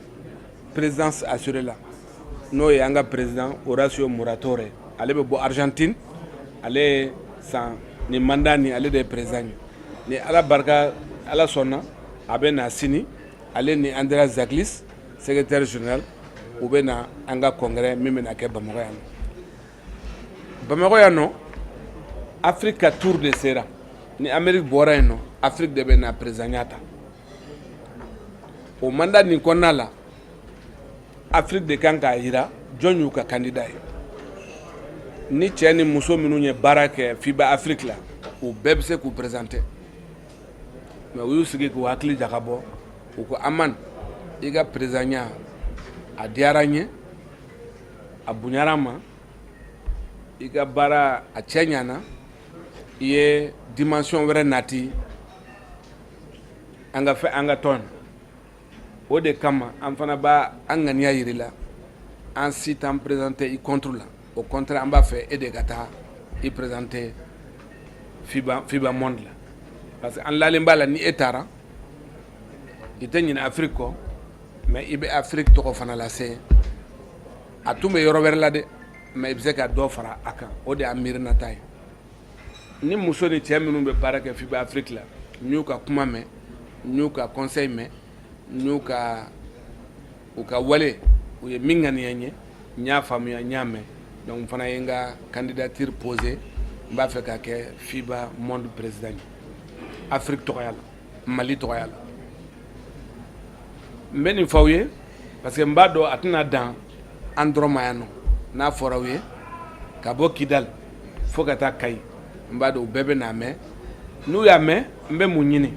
Speaker 16: présidence assuré la, n'o ye an ka président Horacio Muratore. Ale bɛ bɔ Argentine. Ale ye san ni mandat ni ale de ye président ye. Ni Ala barika, Ala sɔnna, a bɛ na sini, ale ni Andreas Zagklis, secrétaire général, u bɛ na an ka congrès min bɛna kɛ Bamakɔ yan nɔ. Bamakɔ yan nɔ, Afrique ka tour de sera. Ni Amérique bɔra yen nɔ, Afrique de bɛ na présidentya ta. O mandat nin kɔnɔna la, Afrique de kan k'a jira jɔn y'u ka candidat ye. Ni cɛ ni muso minnu ye baara kɛ FIBA Afrique la, u bɛɛ bɛ se k'u présenter. Mais u y'u sigi k'u hakili jagabɔ, u ko Amani, i ka présidentya a diyara n ye, a bonyara n ma, i ka baara a cɛ ɲana, i ye dimension wɛrɛ nati an ka fɛ an ka tɔn. O de kama an fana b'a an ŋaniya yir'i la, an si t'an présenter i contre la. Au contraire, an b'a fɛ e de ka taa i présenter FIBA Monde la, parce que an lalen b'a la ni e taara I tɛ ɲinɛ Afrique kɔ, mais i bɛ Afrique tɔgɔ fana lase. A tun bɛ yɔrɔ wɛrɛ la dɛ, mais i bɛ se ka dɔ fara a kan. O de y'a miirinata ye. Ni muso ni cɛ minnu bɛ baara kɛ FIBA Afrique la, n y'u ka kuma mɛn, n y'u ka conseil mɛn, n y'u ka u ka wale, u ye min ŋaniya n ye, n y'a faamuya, n y'a mɛn. Donc n fana ye n ka candidature posé. N b'a fɛ ka kɛ FIBA monde président ye, Afrique tɔgɔya la, Mali tɔgɔya la. N bɛ nin fɔ aw ye parce que n b'a dɔn a tɛna dan an dɔrɔn ma yan nɔ. N'a fɔra aw ye ka bɔ Kidali fo ka taa Kayi, n b'a dɔn u bɛɛ bɛ n'a mɛn. N'u y'a mɛn, n bɛ mun ɲini?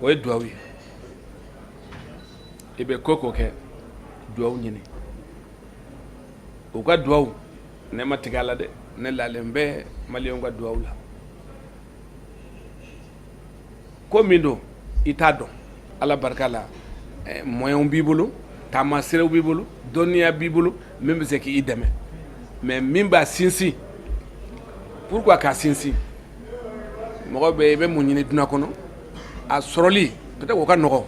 Speaker 16: O ye duwawu ye. I bɛ ko ko kɛ, duwawu ɲini. U ka duwawu, ne ma tigɛ a la dɛ. Ne lalen bɛ maliyɛnw ka duwawu la. Ko min don, i t'a dɔn. Ala barika la, moyens b'i bolo, taama siraw b'i bolo, dɔnniya b'i bolo min bɛ se k'i dɛmɛ. Mais min b'a sinsin, pourquoi k'a sinsin? Mɔgɔ bɛ i bɛ mun ɲini dunan kɔnɔ, a sɔrɔli peut-être o ka nɔgɔ,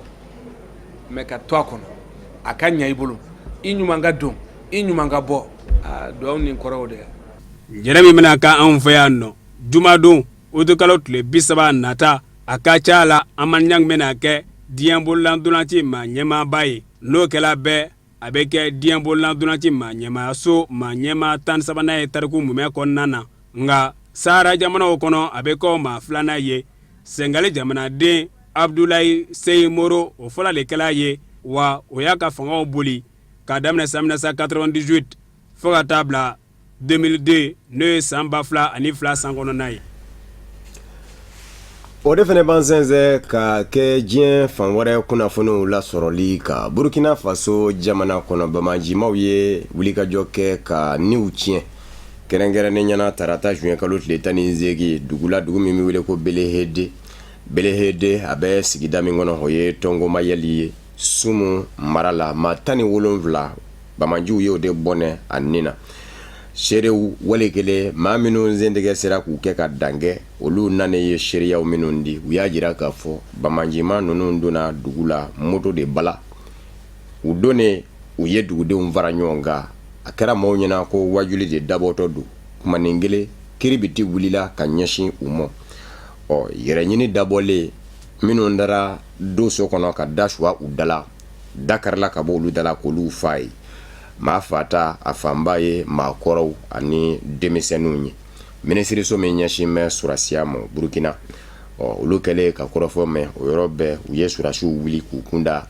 Speaker 16: mais ka to a kɔnɔ, a ka ɲɛ i bolo, i ɲuman ka don, i ɲuman ka bɔ, aa, duwawu nin kɔrɔw de.
Speaker 15: Jɛnɛ min bɛna kɛ anw fɛ yan nɔ jumadon, utikalo tile 30 nata, a ka ca la Hamani Ɲangi bɛna kɛ diɲɛ bololandolanci maa ɲɛmaaba ye. N'o kɛla bɛɛ, a bɛ kɛ diɲɛ bololandolanci maa ɲɛmaayaso maa ɲɛmaa 13nan ye tariku mumɛ kɔnɔna na. Nka Sahara jamanaw kɔnɔ, a bɛ kɛ maa filanan ye. Sɛnɛgali jamanaden Abudulayi Seyi Moro, o fɔlɔ de kɛla ye wa. O y'a ka fangaw boli k'a daminɛ san 1998 fo ka taa bila 2002, n'o ye san 2002 san kɔnɔna ye.
Speaker 1: O de fana b'an sɛnsɛn ka kɛ diɲɛ fan wɛrɛ kunnafoniw lasɔrɔli ka Burukina Faso jamana kɔnɔ, banbaancimaw ye wulikajɔ kɛ ka niw tiɲɛ, kɛrɛnkɛrɛnnenya na tarata juin kalo tile 18, dugu la, dugu min bɛ wele ko Belehede. Belehede, a bɛ sigida min kɔnɔ, o ye Tɔngomayɛli ye, Sumu mara la. Maa 17, banbaanciw ye o de bɔnɛ a ni na. Seerew wali kelen maa minnu sentigɛ sera k'u kɛ ka dankɛ, olu nanen ye seereyaw minnu di, u y'a jira k'a fɔ banbaancima ninnu donna dugu la moto de bala. U donnen, u ye dugudenw fara ɲɔgɔn kan. A kɛra maaw ɲɛna ko wajuli de dabɔtɔ don. Kumanin kelen, kiribiti wulila ka ɲɛsin u ma. Ɔ yɛrɛɲini dabɔlen, minnu taara don so kɔnɔ ka da suwa u da la, da karila ka bɔ olu da la k'olu faa ye. Maa fata a fanba ye maakɔrɔw ani denmisɛnninw ye. Minisiriso min ɲɛsin bɛ sɔrɔdasiya ma Burukina, ɔ olu kɛlen ka kɔrɔfɔ mɛn, o yɔrɔ bɛɛ u ye sɔrɔdasiw wuli k'u kunda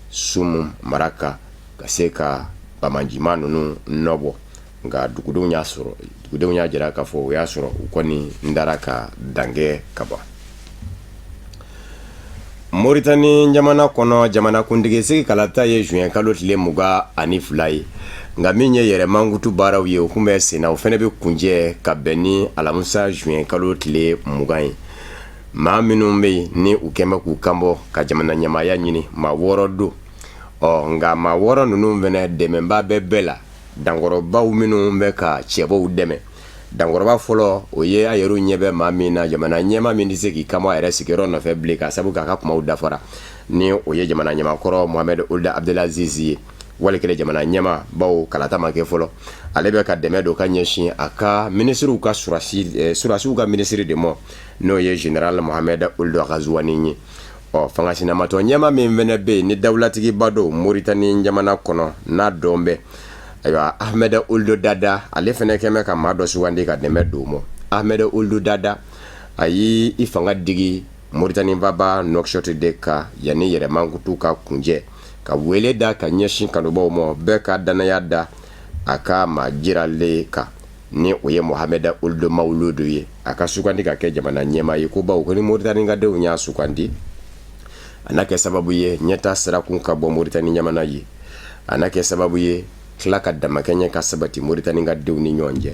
Speaker 1: Sumu mara kan ka se ka banbaancima ninnu nɔbɔ. Nka dugudenw y'a sɔrɔ, dugudenw y'a jira k'a fɔ o y'a sɔrɔ u kɔni dara ka dankɛ ka ban. Moritani jamana kɔnɔ, jamanakuntigi sigi kalata ye juin kalo tile 22 ye. Nka min ye yɛrɛ mankutu baaraw ye, o tun bɛ senna, o fana bɛ kuncɛ ka bɛn ni alamisa juin kalo tile 20 ye. Maa minnu bɛ yen ni u kɛn bɛ k'u kanbɔ ka jamana ɲɛmaaya ɲini, maa 6 don. Ɔ nka maa 6 ninnu fana, dɛmɛbaa bɛ bɛɛ la, dankɔrɔbaw minnu bɛ ka cɛbɔw dɛmɛ. Dankɔrɔba fɔlɔ, o ye a yɛrɛ ɲɛ bɛ maa min na, jamana ɲɛmaa min tɛ se k'i kanbɔ a yɛrɛ sigiyɔrɔ nɔfɛ bilen, k'a sabu k'a ka kumaw dafara, ni o ye jamana ɲɛmaakɔrɔ Mohamed Ould Abdel Aziz ye. Wali kelen jamana ɲɛmaa, bawo kalata ma kɛ fɔlɔ, ale bɛ ka dɛmɛ don ka ɲɛsin a ka minisiriw ka surasiw ka minisiri de ma, n'o ye général Mohamed Ould Ghazouani ye. Ɔ fanga sinamatɔ ɲɛmaa min fana bɛ yen ni dawulatigiba don Moritani jamana kɔnɔ, n'a dɔn bɛ, ayiwa, Ahmed Ould Dada, ale fana kɛn bɛ ka maa dɔ sugandi ka dɛmɛ don ma. Ahmed Ould Dada, a y'i fanga digi Moritani faaba Nouakchott de kan yanni yɛrɛ mankutu ka kuncɛ, ka wele da ka ɲɛsin kanubaw ma, bɛɛ ka dannaya da a ka maa jiralen kan, ni o ye Mohamed Ould Mawuludu ye, a ka sugandi ka kɛ jamana ɲɛmaa ye. Ko bawo ko ni Moritani ka denw y'a sugandi, a na kɛ sababu ye ɲɛta sirakun ka bɔ Moritani jamana ye, a na kɛ sababu ye tila ka damakɛɲɛ ka sabati Moritani ka denw ni ɲɔgɔn cɛ,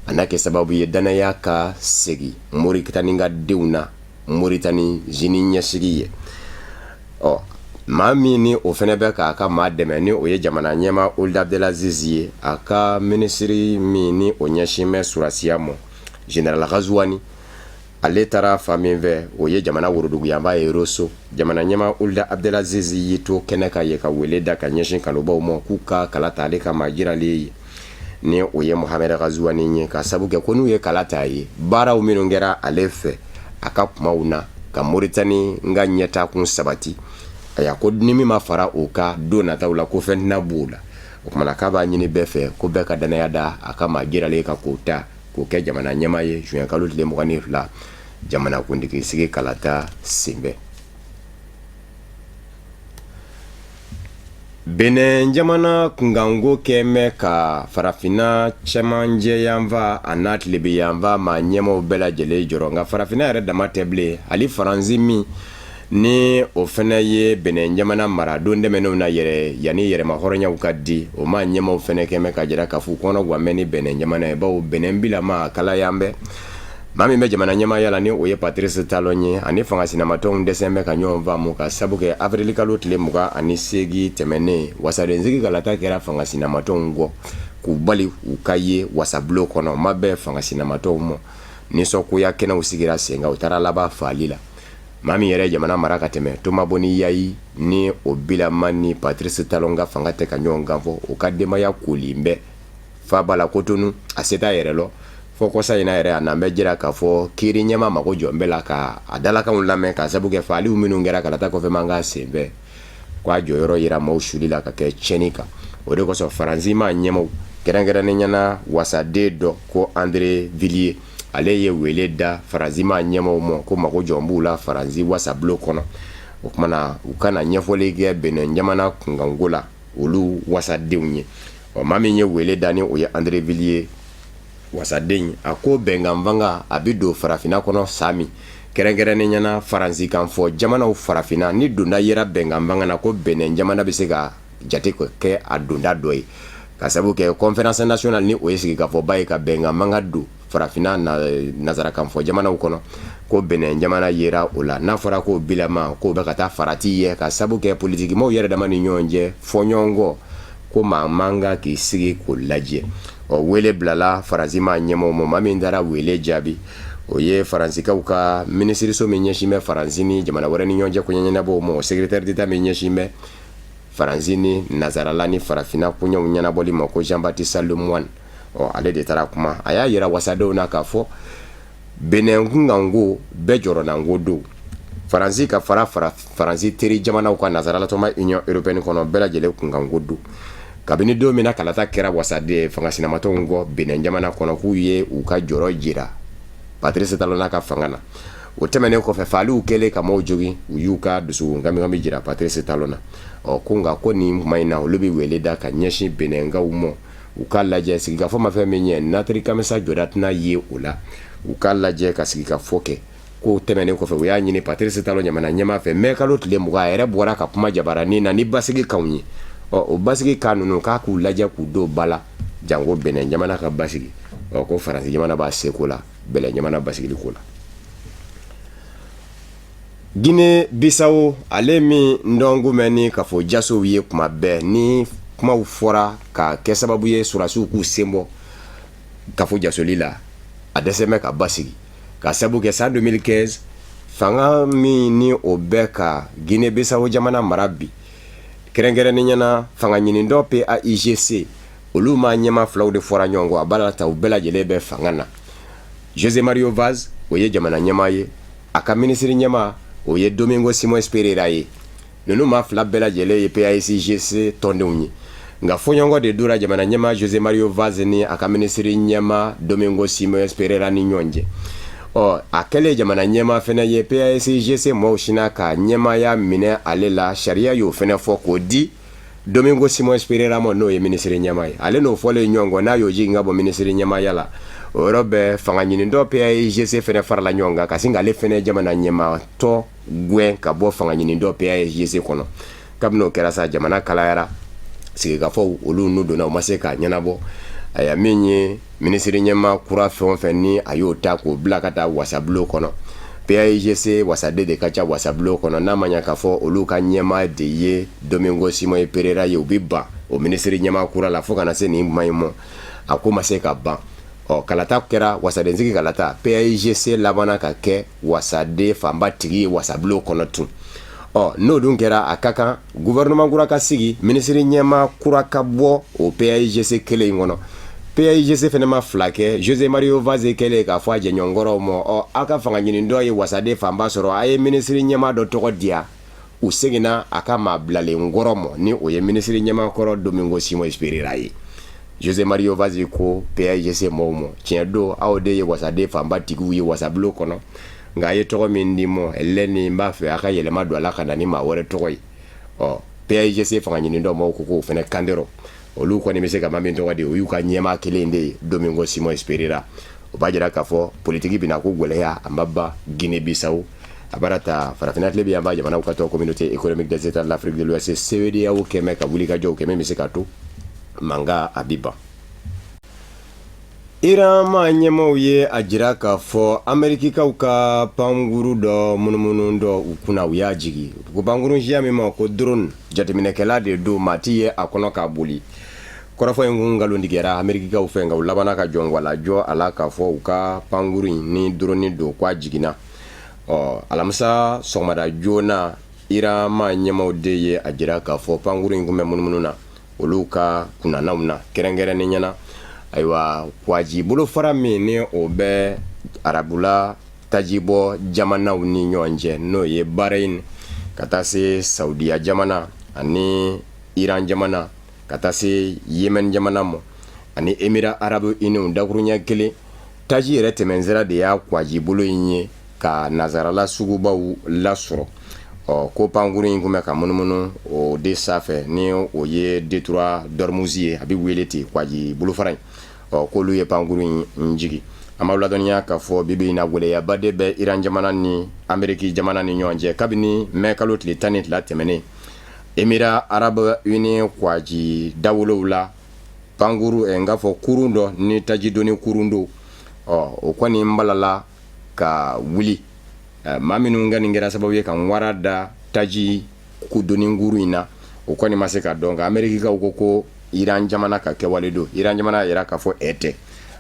Speaker 1: a na kɛ sababu ye dannaya ka segin Moritani ka denw na Moritani sini ɲɛsigi ye. Ɔ maa min ni o fana bɛ k'a ka maa dɛmɛ, ni o ye jamana ɲɛmaa Ould Abdel Aziz ye, a ka minisiri min ni o ɲɛsin bɛ surasiya ma, général Ghazouani. Ale taara fan min fɛ, o ye jamana woroduguyanfan ye, Rosso. Jamana ɲɛmaa Ould Abdelaziz y'i to kɛnɛ kan yen ka wele da ka ɲɛsin kanubaw ma k'u ka kala ta ale ka maa jiralen ye, ni o ye Mohamed Ghazouani ye, ka sabu kɛ ko n'u ye kala ta ye, baaraw minnu kɛra ale fɛ a ka kumaw na ka Moritani ka ɲɛtaakun sabati, ayiwa ko ni min ma fara o kan don nataw la, ko fɛn tɛna b'o la. O tuma na k'a b'a ɲini bɛɛ fɛ ko bɛɛ ka dannaya da a ka maa jiralen kan k'o ta k'o kɛ jamana ɲɛmaa ye juin kalo tile 22 jamanakuntigi sigi kalata senfɛ. Benin jamana kunkanko kɛlen bɛ ka farafinna cɛmancɛ yanfan a n'a tilebin yanfan maa ɲɛmaaw bɛɛ lajɛlen jɔrɔ, nka farafinna yɛrɛ dama tɛ bilen, hali Faransi min ni o fana ye Benin jamana mara don tɛmɛnenw na yɛrɛ yanni yɛrɛmahɔrɔnyaw ka di, o maa ɲɛmaaw fana kɛlen bɛ k'a jira k'a fɔ u kɔnɔ gan bɛ ni Benin jamana ye, bawo Benin bilama a kalayan bɛ. Maa min bɛ jamana ɲɛmaaya la ni o ye Patrice Talon ye, ani fanga sinamatɔnw dɛsɛ bɛ ka ɲɔgɔn faamu ka sabu kɛ avril kalo tile 28 tɛmɛnen wasadensigi kalata kɛra fanga sinamatɔnw kɔ k'u bali u ka ye wasabulon kɔnɔ. Ma bɛn fanga sinamatɔnw ma, nisɔngoya kɛnɛw sigira sen kan, u taara laban faali la. Maa min yɛrɛ ye jamana mara ka tɛmɛ, Thomas Boni Yayi, ni o bilama ni Patrice Talon ka fanga tɛ ka ɲɔgɔn kan fɔ, o ka denbaya kolen bɛ faaba la Cotonou, a se t'a yɛrɛ lɔ. Fɔ kɔsa in na yɛrɛ, a nan bɛ jira k'a fɔ kiiri ɲɛmaa mago jɔ bɛ la ka a dalakanw lamɛn ka sabu kɛ faaliw minnu kɛra kalata kɔfɛ mankan senfɛ, k'a jɔyɔrɔ yira maaw suli la ka kɛ tiɲɛni kan. O de kosɔn Faransi maa ɲɛmaaw, kɛrɛnkɛrɛnnenya na wasaden dɔ ko André Villain, ale ye wele da Faransi maa ɲɛmaaw ma ko mago jɔ b'u la Faransi wasabulon kɔnɔ. O tuma na u ka na ɲɛfɔli kɛ Benin jamana kunkanko la olu wasadenw ye. Ɔ, maa min ye wele da ni o ye André Villain wasaden, a ko bɛnkan fanga a bɛ don farafinna kɔnɔ san min, kɛrɛnkɛrɛnnenya na faransikan fɔ jamanaw farafinna, ni donda yera bɛnkan fanga na, ko Benin jamana bɛ se ka jate kɛ a donda dɔ ye, ka sabu kɛ conférence nationale ni o ye sigikafɔba ye ka bɛnkan fanga don farafinna nazarakan fɔ jamanaw kɔnɔ, ko Benin jamana yera o la. N'a fɔra ko bilama k'o bɛ ka taa farati ye ka sabu kɛ politikimaaw yɛrɛ dama ni ɲɔgɔn cɛ fɔɲɔgɔnkɔ, ko maa man kan k'i sigi k'o lajɛ. Ɔ, wele bilala Faransi maa ɲɛmaaw ma. Maa min taara wele jaabi, o ye Faransikaw ka minisiriso min ɲɛsin bɛ Faransi ni jamana wɛrɛ ni ɲɔgɔn cɛ koɲɛ ɲɛnabɔw ma, o secrétaire d'État min ɲɛsin bɛ Faransi ni nazarala ni farafinna koɲɛw ɲɛnabɔli ma, ko Jean Baptiste Lemoyne. Ɔ, ale de taara kuma. A y'a yira wasadenw na k'a fɔ Benin kunkanko bɛɛ jɔrɔnanko don. Faransi ka fara Faransi teri jamanaw kan nazarala tɔnba Union européenne kɔnɔ, bɛɛ lajɛlen kunkanko don. Kabini don min na kalata kɛra wasaden fanga sinamatɔnw kɔ Benin jamana kɔnɔ, k'u ye u ka jɔrɔ jira Patrice Talon n'a ka fanga na, o tɛmɛnen kɔfɛ faaliw kɛlen ka maaw jogin, u y'u ka dusukun kamikami jira Patrice Talon na. Ɔ, ko nka ko nin tuma in na, olu bɛ wele da ka ɲɛsin Beninkaw ma, u k'a lajɛ sigikafɔ ma fɛn min ɲɛ, natiri kamisa jɔda tɛna ye o la, u k'a lajɛ ka sigikafɔ kɛ. Ko tɛmɛnen kɔfɛ, u y'a ɲini Patrice Talon jamana ɲɛmaa fɛ, mai kalo tile 20, a yɛrɛ bɔra ka kuma jabaranin na ni basigi kanw ye. Ɔ, o basigi kan ninnu, k'a k'u lajɛ k'u don ba la, janko Benin jamana ka basigi. Ɔ, ko Faransi jamana b'a seko la Benin jamana basigili ko la. Guinée Bissau, ale min dɔn kun bɛ ni kafo jasow ye kuma bɛɛ, ni kumaw fɔra ka kɛ sababu ye sɔrɔdasiw k'u sen bɔ kafo jasoli la, a dɛsɛ bɛ ka basigi ka sabu kɛ san 2015 fanga min ni o bɛ ka Guinée Bissau jamana mara bi, kɛrɛnkɛrɛnnenya na fanga ɲinitɔn PAIGC, olu maa ɲɛmaa filaw de fɔra ɲɔgɔn kɔ. A b'a la ta u bɛɛ lajɛlen bɛ fanga na. José Mario Vaz, o ye jamana ɲɛmaa ye, a ka minisiri ɲɛmaa, o ye Domingos Simões Pereira ye. Ninnu maa fila bɛɛ lajɛlen ye PAIGC tɔndenw ye, nka fɔɲɔgɔnkɔ de dora jamana ɲɛmaa José Mario Vaz ni a ka minisiri ɲɛmaa Domingos Simões Pereira ni ɲɔgɔn cɛ. Ɔ, a kɛlen jamana ɲɛmaa fɛnɛ ye, PAIGC mɔɔw sinna ka ɲɛmaaya minɛ ale la. Sariya y'o fɛnɛ fɔ k'o di Domingos Simões Pereira ma, n'o ye minisiri ɲɛmaa ye. Ale n'o fɔlen ɲɔgɔn kɔ, n'a y'o jigin ka bɔ minisiri ɲɛmaaya la, o yɔrɔ bɛɛ fanga ɲinitɔn PAIGC fɛnɛ farala ɲɔgɔn kan ka sin k'ale fɛnɛ jamana ɲɛmaa tɔ gɛn ka bɔ fanga ɲinitɔn PAIGC kɔnɔ. Kabini o kɛra sa, jamana kalayara. Sigikafɔw olu n'u donna, u ma se k'a ɲɛnabɔ. Aya, min ye minisiri ɲɛmaa kura fɛn o fɛn ni a y'o ta k'o bila ka taa wasabulon kɔnɔ, PAIGC wasaden de ka ca wasabulon kɔnɔ. N'a ma ɲa k'a fɔ olu ka ɲɛmaa de ye Domingos Simões Pereira ye, u bɛ ban o minisiri ɲɛmaa kura la. Fo ka na se nin kuma in ma, a ko ma se ka ban. Ɔ kalata kɛra, wasadensigi kalata, PAIGC labanna ka kɛ wasaden fanba tigi ye wasabulon kɔnɔ tun. Ɔ n'o dun kɛra, a ka kan gouvernement kura ka sigi, minisiri ɲɛmaa kura ka bɔ o PAIGC kelen in kɔnɔ. PAIGC fana ma fila kɛ, José Mario Vaz kɛlen k'a fɔ a jɛɲɔgɔnkɔrɔw ma, ɔ aw ka fanga ɲinitɔn ye wasaden fanba sɔrɔ, a ye minisiri ɲɛmaa dɔ tɔgɔ di yan. U seginna a ka maa bilalen kɔrɔ ma, ni o ye minisiri ɲɛmaa kɔrɔ Domingos Simões Pereira ye. José Mario Vaz ko PAIGC mɔgɔw ma, tiɲɛ don, aw de ye wasaden fanba tigiw ye wasabulon kɔnɔ, nka a ye tɔgɔ min di n ma lɛni, n b'a fɛ a ka yɛlɛma don a la ka na ni maa wɛrɛ tɔgɔ ye. Ɔ PAIGC fanga ɲinitɔn mɔgɔw ko k'o fana kan tɛ, olu kɔni bɛ se ka maa min tɔgɔ di, o y'u ka ɲɛmaa kelen de ye, Domingos Simões Pereira. O b'a jira k'a fɔ politiki bɛna ko gɛlɛya a ma ban Guinée Bissau, a baara ta farafinna tilebin yanfan jamanaw ka tɔn Communauté économique des États de l'Afrique de l'Ouest, CEDEAO, kɛmɛ ka wulikajɔw kɛ min bɛ se ka to mankan a bi ban. Iran maa ɲɛmaaw ye a jira k'a fɔ Amerikikaw ka pankuru dɔ munumunu dɔ u kunna, u y'a jigi ko pankurun siya min ma ko drone, jateminɛkɛla de don, maa ti ye a kɔnɔ k'a boli. Kɔrɔfɔ in kun nkalontigɛra Amerikikaw fɛ, nka u labanna ka jɔngwala jɔ a la k'a fɔ u ka pankuru in ni drone don, k'a jiginna. Ɔ alamisa sɔgɔmada joona, Iran maa ɲɛmaaw de ye a jira k'a fɔ pankuru in kun bɛ munumunu na olu ka kunnanaw na, kɛrɛnkɛrɛnnenya na, ayiwa, kwaji bolofara min ni o bɛ arabula tajibɔ jamanaw ni ɲɔgɔn cɛ, n'o ye Bahreïn ka taa se Saudiya jamana ani Iran jamana ka taa se Yemen jamana ma ani Émirats arabes unis, dakuruɲɛ kelen taji yɛrɛ tɛmɛnsira de y'a kwaji bolo in ye ka nazarala sugubaw lasɔrɔ. Ɔ ko pankurun in tun bɛ ka munumunu o de sanfɛ, ni o ye détroit d'Ormuz ye, a bɛ wele ten, kwaji bolofara in. Ɔ k'olu ye pankurun in jigin. An b'aw ladɔnniya k'a fɔ bi bi in na, gɛlɛyaba de bɛ Iran jamana ni Ameriki jamana ni ɲɔgɔn cɛ kabini mɛ kalo tile 12 tɛmɛnen, Émirats arabes unis kwaji dawolow la, pankuru, n k'a fɔ kurun dɔ ni tajidoni kurun don, ɔ o kɔni balala ka wuli. Maa minnu ka nin kɛra sababu ye ka wara da taji doni kurun in na, o kɔni ma se ka dɔn, nka Amerikikaw ko ko Iran jamana ka kɛwale don. Iran jamana y'a jira k'a fɔ e tɛ.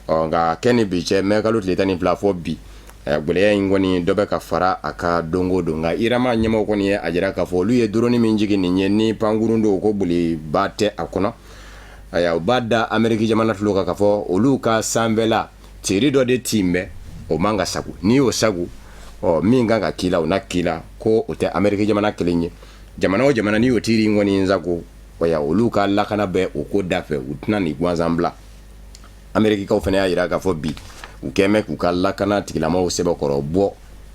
Speaker 1: Ɔ nka kɛ ni bi cɛ, mɛ kalo tile 12 fɔ bi, gɛlɛya in kɔni dɔ bɛ ka fara a kan don o don. Nka Iran maa ɲɛmaaw kɔni ye a jira k'a fɔ olu ye drone min jigin nin ye, ni pankurun don, ko boliba tɛ a kɔnɔ. Ayiwa, u b'a da Ameriki jamana tulo kan k'a fɔ olu ka sanfɛla tiri dɔ de tin bɛ, o man ka sago, n'i y'o sago, ɔ min kan ka k'i la, o na k'i la. Ko o tɛ Ameriki jamana kelen ye, jamana o jamana n'i y'o tiri in kɔni sago, olu ka lakana bɛ o ko da fɛ, u tɛna nin gansan bila. Amerikikaw fana y'a jira k'a fɔ bi u kɛlen bɛ k'u ka lakana tigilamaw sɛbɛkɔrɔ bɔ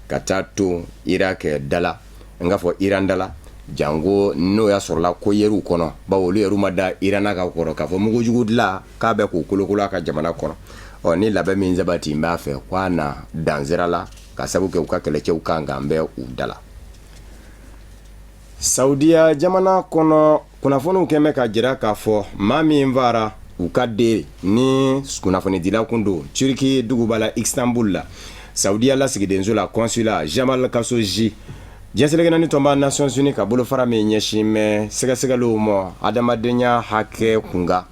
Speaker 1: ka taa to Irak da la, n k'a fɔ Iran da la, janko n'o y'a sɔrɔla ko yer'u kɔnɔ, bawo olu yɛrɛ ma da Iran ka kɔrɔ k'a fɔ mugujugu dilan k'a bɛ k'u kolokolo a ka jamana kɔnɔ. Ɔ ni labɛn min sabati b'a fɛ k'a na dansira la ka sabu kɛ u ka kɛlɛcɛw kan kan bɛ u da la. Saudiya jamana kɔnɔ, kunnafoniw kɛn bɛ ka jira k'a fɔ maa min fara u ka den ni kunnafonidila kun don Turki duguba la Istanbul la, Saudiya lasigidenso la, consulat, Jamal Khashoggi, diɲɛ seleke naani tɔnba Nations Unies ka bolofara min ɲɛsin bɛ sɛgɛsɛgɛliw ma adamadenya hakɛ kunkan,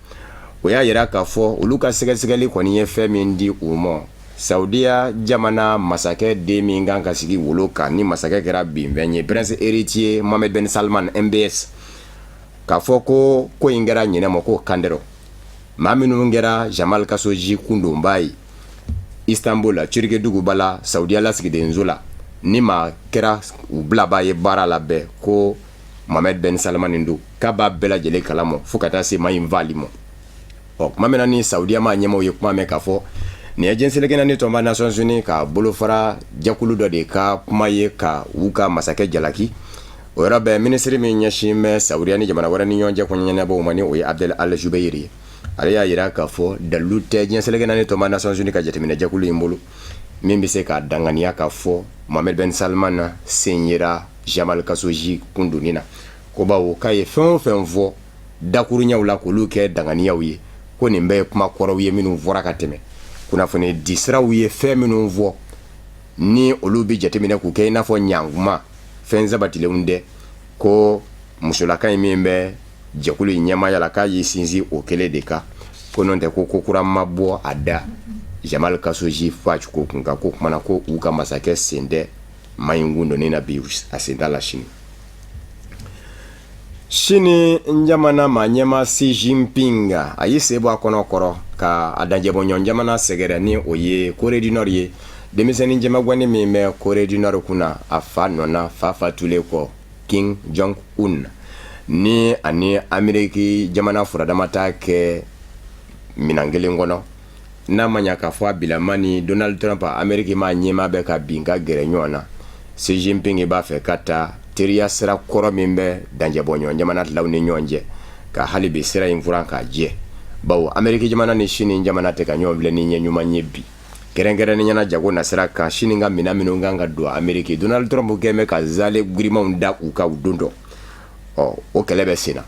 Speaker 1: o y'a jira k'a fɔ olu ka sɛgɛsɛgɛli kɔni ye fɛn min di u ma, Saudiya jamana masakɛ den min kan ka sigi wolo kan ni masakɛ kɛra binfɛn ye, prince héritier Mohammed Ben Salman, MBS, k'a fɔ ko ko in kɛra ɲinɛ ma, k'o kan tɛ. Maa minnu kɛra Jamal Khashoggi kundonbaa ye Istanbul la, Turki duguba la, Saudiya lasigidenso la, ni maa kɛra u bilabaa ye baara la bɛɛ, ko Mohammed Ben Salman don, k'a b'a bɛɛ lajɛlen kalama fo ka taa se maa in faali ma. Ɔ tuma min na ni Saudiya maa ɲɛmaaw ye kuma mɛn k'a fɔ nin ye diɲɛ seleke naani tɔnba Nations Unies ka bolofara jɛkulu dɔ de ka kuma ye ka u ka masakɛ jalaki, o yɔrɔ bɛɛ minisiri min ɲɛsin bɛ Saudiya ni jamana wɛrɛ ni ɲɔgɔn cɛ koɲɛnabɔw ma, ni o ye Abdel Al Jubeir ye, ale y'a jira k'a fɔ dalilu tɛ diɲɛ seleke naani tɔnba Nations Unies ka jateminɛ jɛkulu in bolo min bɛ se k'a danganiya k'a fɔ Mohammed Ben Salman sen yera Jamal Khashoggi kundonni na, ko bawo k'a ye fɛn o fɛn fɔ dakuruɲaw la k'olu kɛ danganiyaw ye, ko nin bɛɛ ye kuma kɔrɔw ye minnu fɔra ka tɛmɛ, kunnafoni disiraw ye fɛn minnu fɔ ni olu bɛ jateminɛ k'u kɛ i n'a fɔ ɲankuma, fɛn sabatilenw tɛ. Ko musolaka in min bɛ jɛkulu in ɲɛmaaya la, k'a y'i sinsin o kelen de kan, ko n'o tɛ ko ko kura ma bɔ a da. Jamal Khashoggi faacogo kun kan, ko kumana ko u ka masakɛ sen tɛ maa in kun donni na bi, a sen t'a la sini. Sini jamana maa ɲɛmaa Xi Jinping, a y'i sen bɔ a kɔnɔ kɔrɔ ka a dancɛbɔɲɔgɔn jamana sɛgɛrɛ, ni o ye Corée du Nord ye. Denmisɛnnin cɛmagwanni min bɛ Corée du Nord kunna a fa nɔ na, fa fatulen kɔ, Kim Jong Un, ni ani Ameriki jamana furadama t'a kɛ minɛn kelen kɔnɔ, n'a ma ɲa k'a fɔ a bilama ni Donald Trump, Ameriki maa ɲɛmaa, bɛ ka bin ka gɛrɛ ɲɔgɔn na. Xi Jinping b'a fɛ ka taa teriya sira kɔrɔ min bɛ dancɛbɔɲɔgɔn jamana filaw ni ɲɔgɔn cɛ, ka hali bi sira in furan k'a jɛ, bawo Ameriki jamana ni Sini jamana tɛ ka ɲɔgɔn filɛ ni ɲɛ ɲuman ye bi, kɛrɛnkɛrɛnnenya la jago nasira kan. Sini ka minɛn minnu kan ka don Ameriki, Donald Trump kɛlen bɛ ka zale girimanw da u kan u don dɔ. Ɔ, o kɛlɛ bɛ sen na.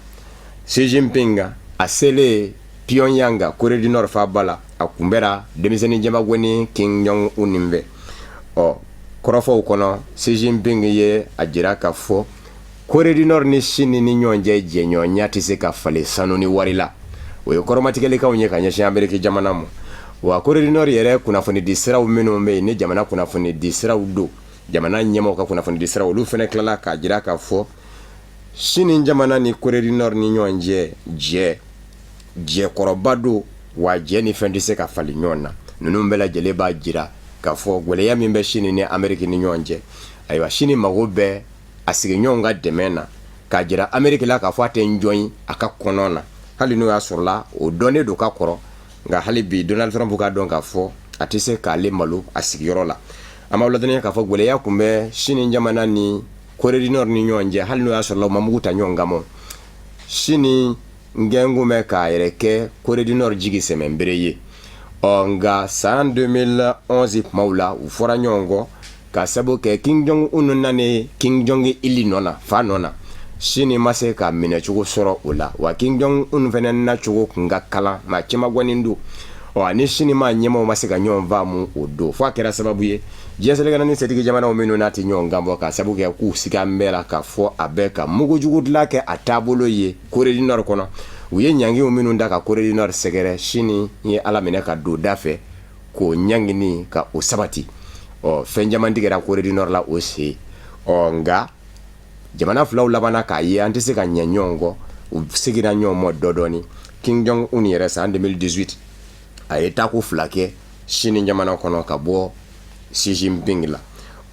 Speaker 1: Xi Jinping, a selen Pyongyang, Corée du Nord faaba la, a kunbɛra denmisɛnnin jɛmagɔni Kim Jong Un fɛ. Ɔ, kɔrɔfɔw kɔnɔ, Xi Jinping ye a jira k'a fɔ Corée du Nord ni Sini ni ɲɔgɔn cɛ jɛɲɔgɔnya tɛ se ka falen sanu ni wari la. O ye kɔrɔmatigɛlikaw ye ka ɲɛsin Ameriki jamana ma. Wa Corée du Nord yɛrɛ kunnafonidi siraw minnu bɛ yen, ni jamana kunnafonidi siraw don, jamana ɲɛmaaw ka kunnafonidi siraw, olu fana tilala k'a jira k'a fɔ Sini jamana ni Corée du Nord ni ɲɔgɔn cɛ jɛ jɛkɔrɔba don, wa jɛ ni fɛn tɛ se ka falen ɲɔgɔn na. Ninnu bɛɛ lajɛlen b'a jira k'a fɔ gɛlɛya min bɛ Sini ni Ameriki ni ɲɔgɔn cɛ, ayiwa, Sini mago bɛ a sigiɲɔgɔnw ka dɛmɛ na k'a jira Ameriki la k'a fɔ a tɛ n jɔn ye a ka kɔnɔ na, hali n'o y'a sɔrɔla o dɔnnen don ka kɔrɔ. Nka hali bi Donald Trump k'a dɔn k'a fɔ a tɛ se k'ale malo a sigiyɔrɔ la. An b'aw ladɔnniya k'a fɔ gɛlɛya tun bɛ Sini jamana ni Corée du Nord ni ɲɔgɔn cɛ, hali n'o y'a sɔrɔla u ma mugu ta ɲɔgɔn kama. Sini gɛnkun bɛ k'a yɛrɛ kɛ Corée du Nord jigi sɛmɛnbere ye. Ɔ, nka san 2011 kumaw la, u fɔra ɲɔgɔn kɔ ka sabu kɛ Kim Jong Un nani Kim Jong Il nɔ na, fa nɔ na. Sini ma se ka minɛcogo sɔrɔ o la, wa Kim Jong Un fana nacogo kun ka kalan, maa cɛmagwanin don. Ɔ, ani Sini maa ɲɛmaaw ma se ka ɲɔgɔn faamu o don, fo a kɛra sababu ye diɲɛ seleke naani setigi jamanaw minnu n'a tɛ ɲɔgɔn kan bɔ, ka sabu kɛ k'u siga bɛɛ la k'a fɔ a bɛ ka mugujugu dilan kɛ a taabolo ye Corée du Nord kɔnɔ. U ye ɲangiw minnu da ka Corée du Nord sɛgɛrɛ, Sini ye Ala minɛ ka don da fɛ k'o ɲangini ka o sabati. Ɔ, fɛn caman tigɛra Corée du Nord la o sen. Ɔ, nka jamana filaw labanna k'a ye an tɛ se ka ɲɛ ɲɔgɔn kɔ, u seginna ɲɔgɔn ma dɔ dɔɔni. Kim Jong Un yɛrɛ, san 2018, a ye taako fila kɛ Sini jamana kɔnɔ ka bɔ Xi Jinping la.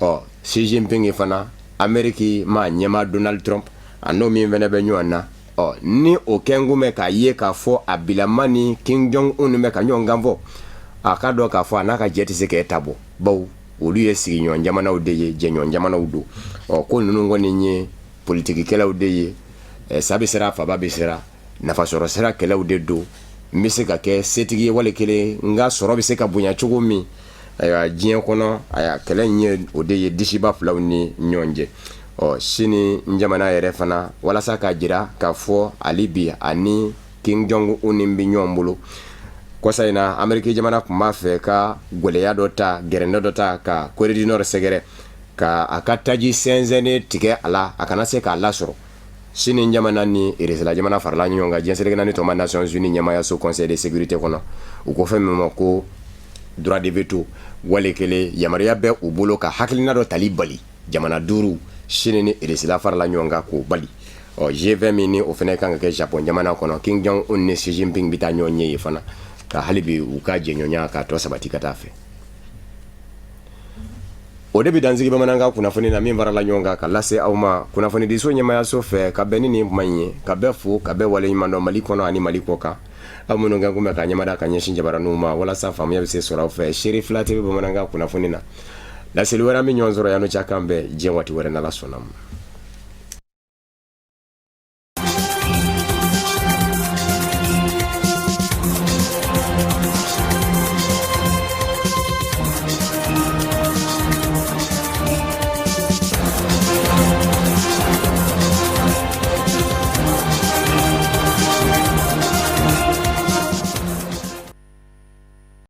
Speaker 1: Ɔ, Xi Jinping fana, Ameriki maa ɲɛmaa Donald Trump, a n'o min fana bɛ ɲɔgɔn na, ɔ, ni o kɛnkun bɛ k'a ye k'a fɔ a bilama ni Kim Jong Un bɛ ka ɲɔgɔn kan fɔ, a k'a dɔn k'a fɔ a n'a ka jɛ tɛ se k'e ta bɔ, bawo olu ye sigiɲɔgɔn jamanaw de ye, jɛɲɔgɔn jamanaw don. Ɔ, ko ninnu kɔni ye politikikɛlaw de ye, sa bɛ siran, faba bɛ siran, nafasɔrɔ sira kɛlɛw de don. N bɛ se ka kɛ setigi ye wali kelen n ka sɔrɔ bɛ se ka bonya cogo min, ayiwa, diɲɛ kɔnɔ. Ayiwa, kɛlɛ in ye o de ye disiba filaw ni ɲɔgɔn cɛ. Ɔ, Sini jamana yɛrɛ fana, walasa k'a jira k'a fɔ hali bi ani Kim Jong Un bɛ ɲɔgɔn bolo, kɔsa in na Ameriki jamana tun b'a fɛ ka gɛlɛya dɔ ta, gɛrɛndɛ dɔ ta ka Corée du Nord sɛgɛrɛ, ka a ka taji sɛnsɛnnen tigɛ a la, a kana se k'a lasɔrɔ. Sini jamana ni Irisila jamana farala ɲɔgɔn kan diɲɛ seleke naani tɔnba Nations Unies ɲɛmaayaso Conseil de sécurité kɔnɔ. U ko fɛn min ma ko droit de veto, wali kelen yamaruya bɛ u bolo ka hakilina dɔ tali bali. Jamana duuru, Sini ni Irisila farala ɲɔgɔn kan k'o bali. Ɔ, G20 min ni o fana kan ka kɛ Japon jamana kɔnɔ, Kim Jong Un ni Xi Jinping bɛ taa ɲɔgɔn ye yen fana, ka hali bi u ka jɛɲɔgɔnya k'a tɔ sabati ka taa fɛ. O de bɛ dansigi bamanankan kunnafoni na min farala ɲɔgɔn kan ka lase aw ma kunnafonidiso ɲɛmaayaso fɛ ka bɛn ni nin kuma in ye. Ka bɛɛ fo, ka bɛɛ waleɲuman dɔn Mali kɔnɔ ani Mali kɔ kan, aw minnu kɛ kun bɛ ka ɲɛmada ka ɲɛsin jabaraninw ma walasa faamuya bɛ se sɔrɔ aw fɛ Seri fila TV bamanankan kunnafoni na. Laseli wɛrɛ, an bɛ ɲɔgɔn sɔrɔ yan. N'o cɛ, kan bɛn diɲɛ waati wɛrɛ, n'Ala sɔnna ma.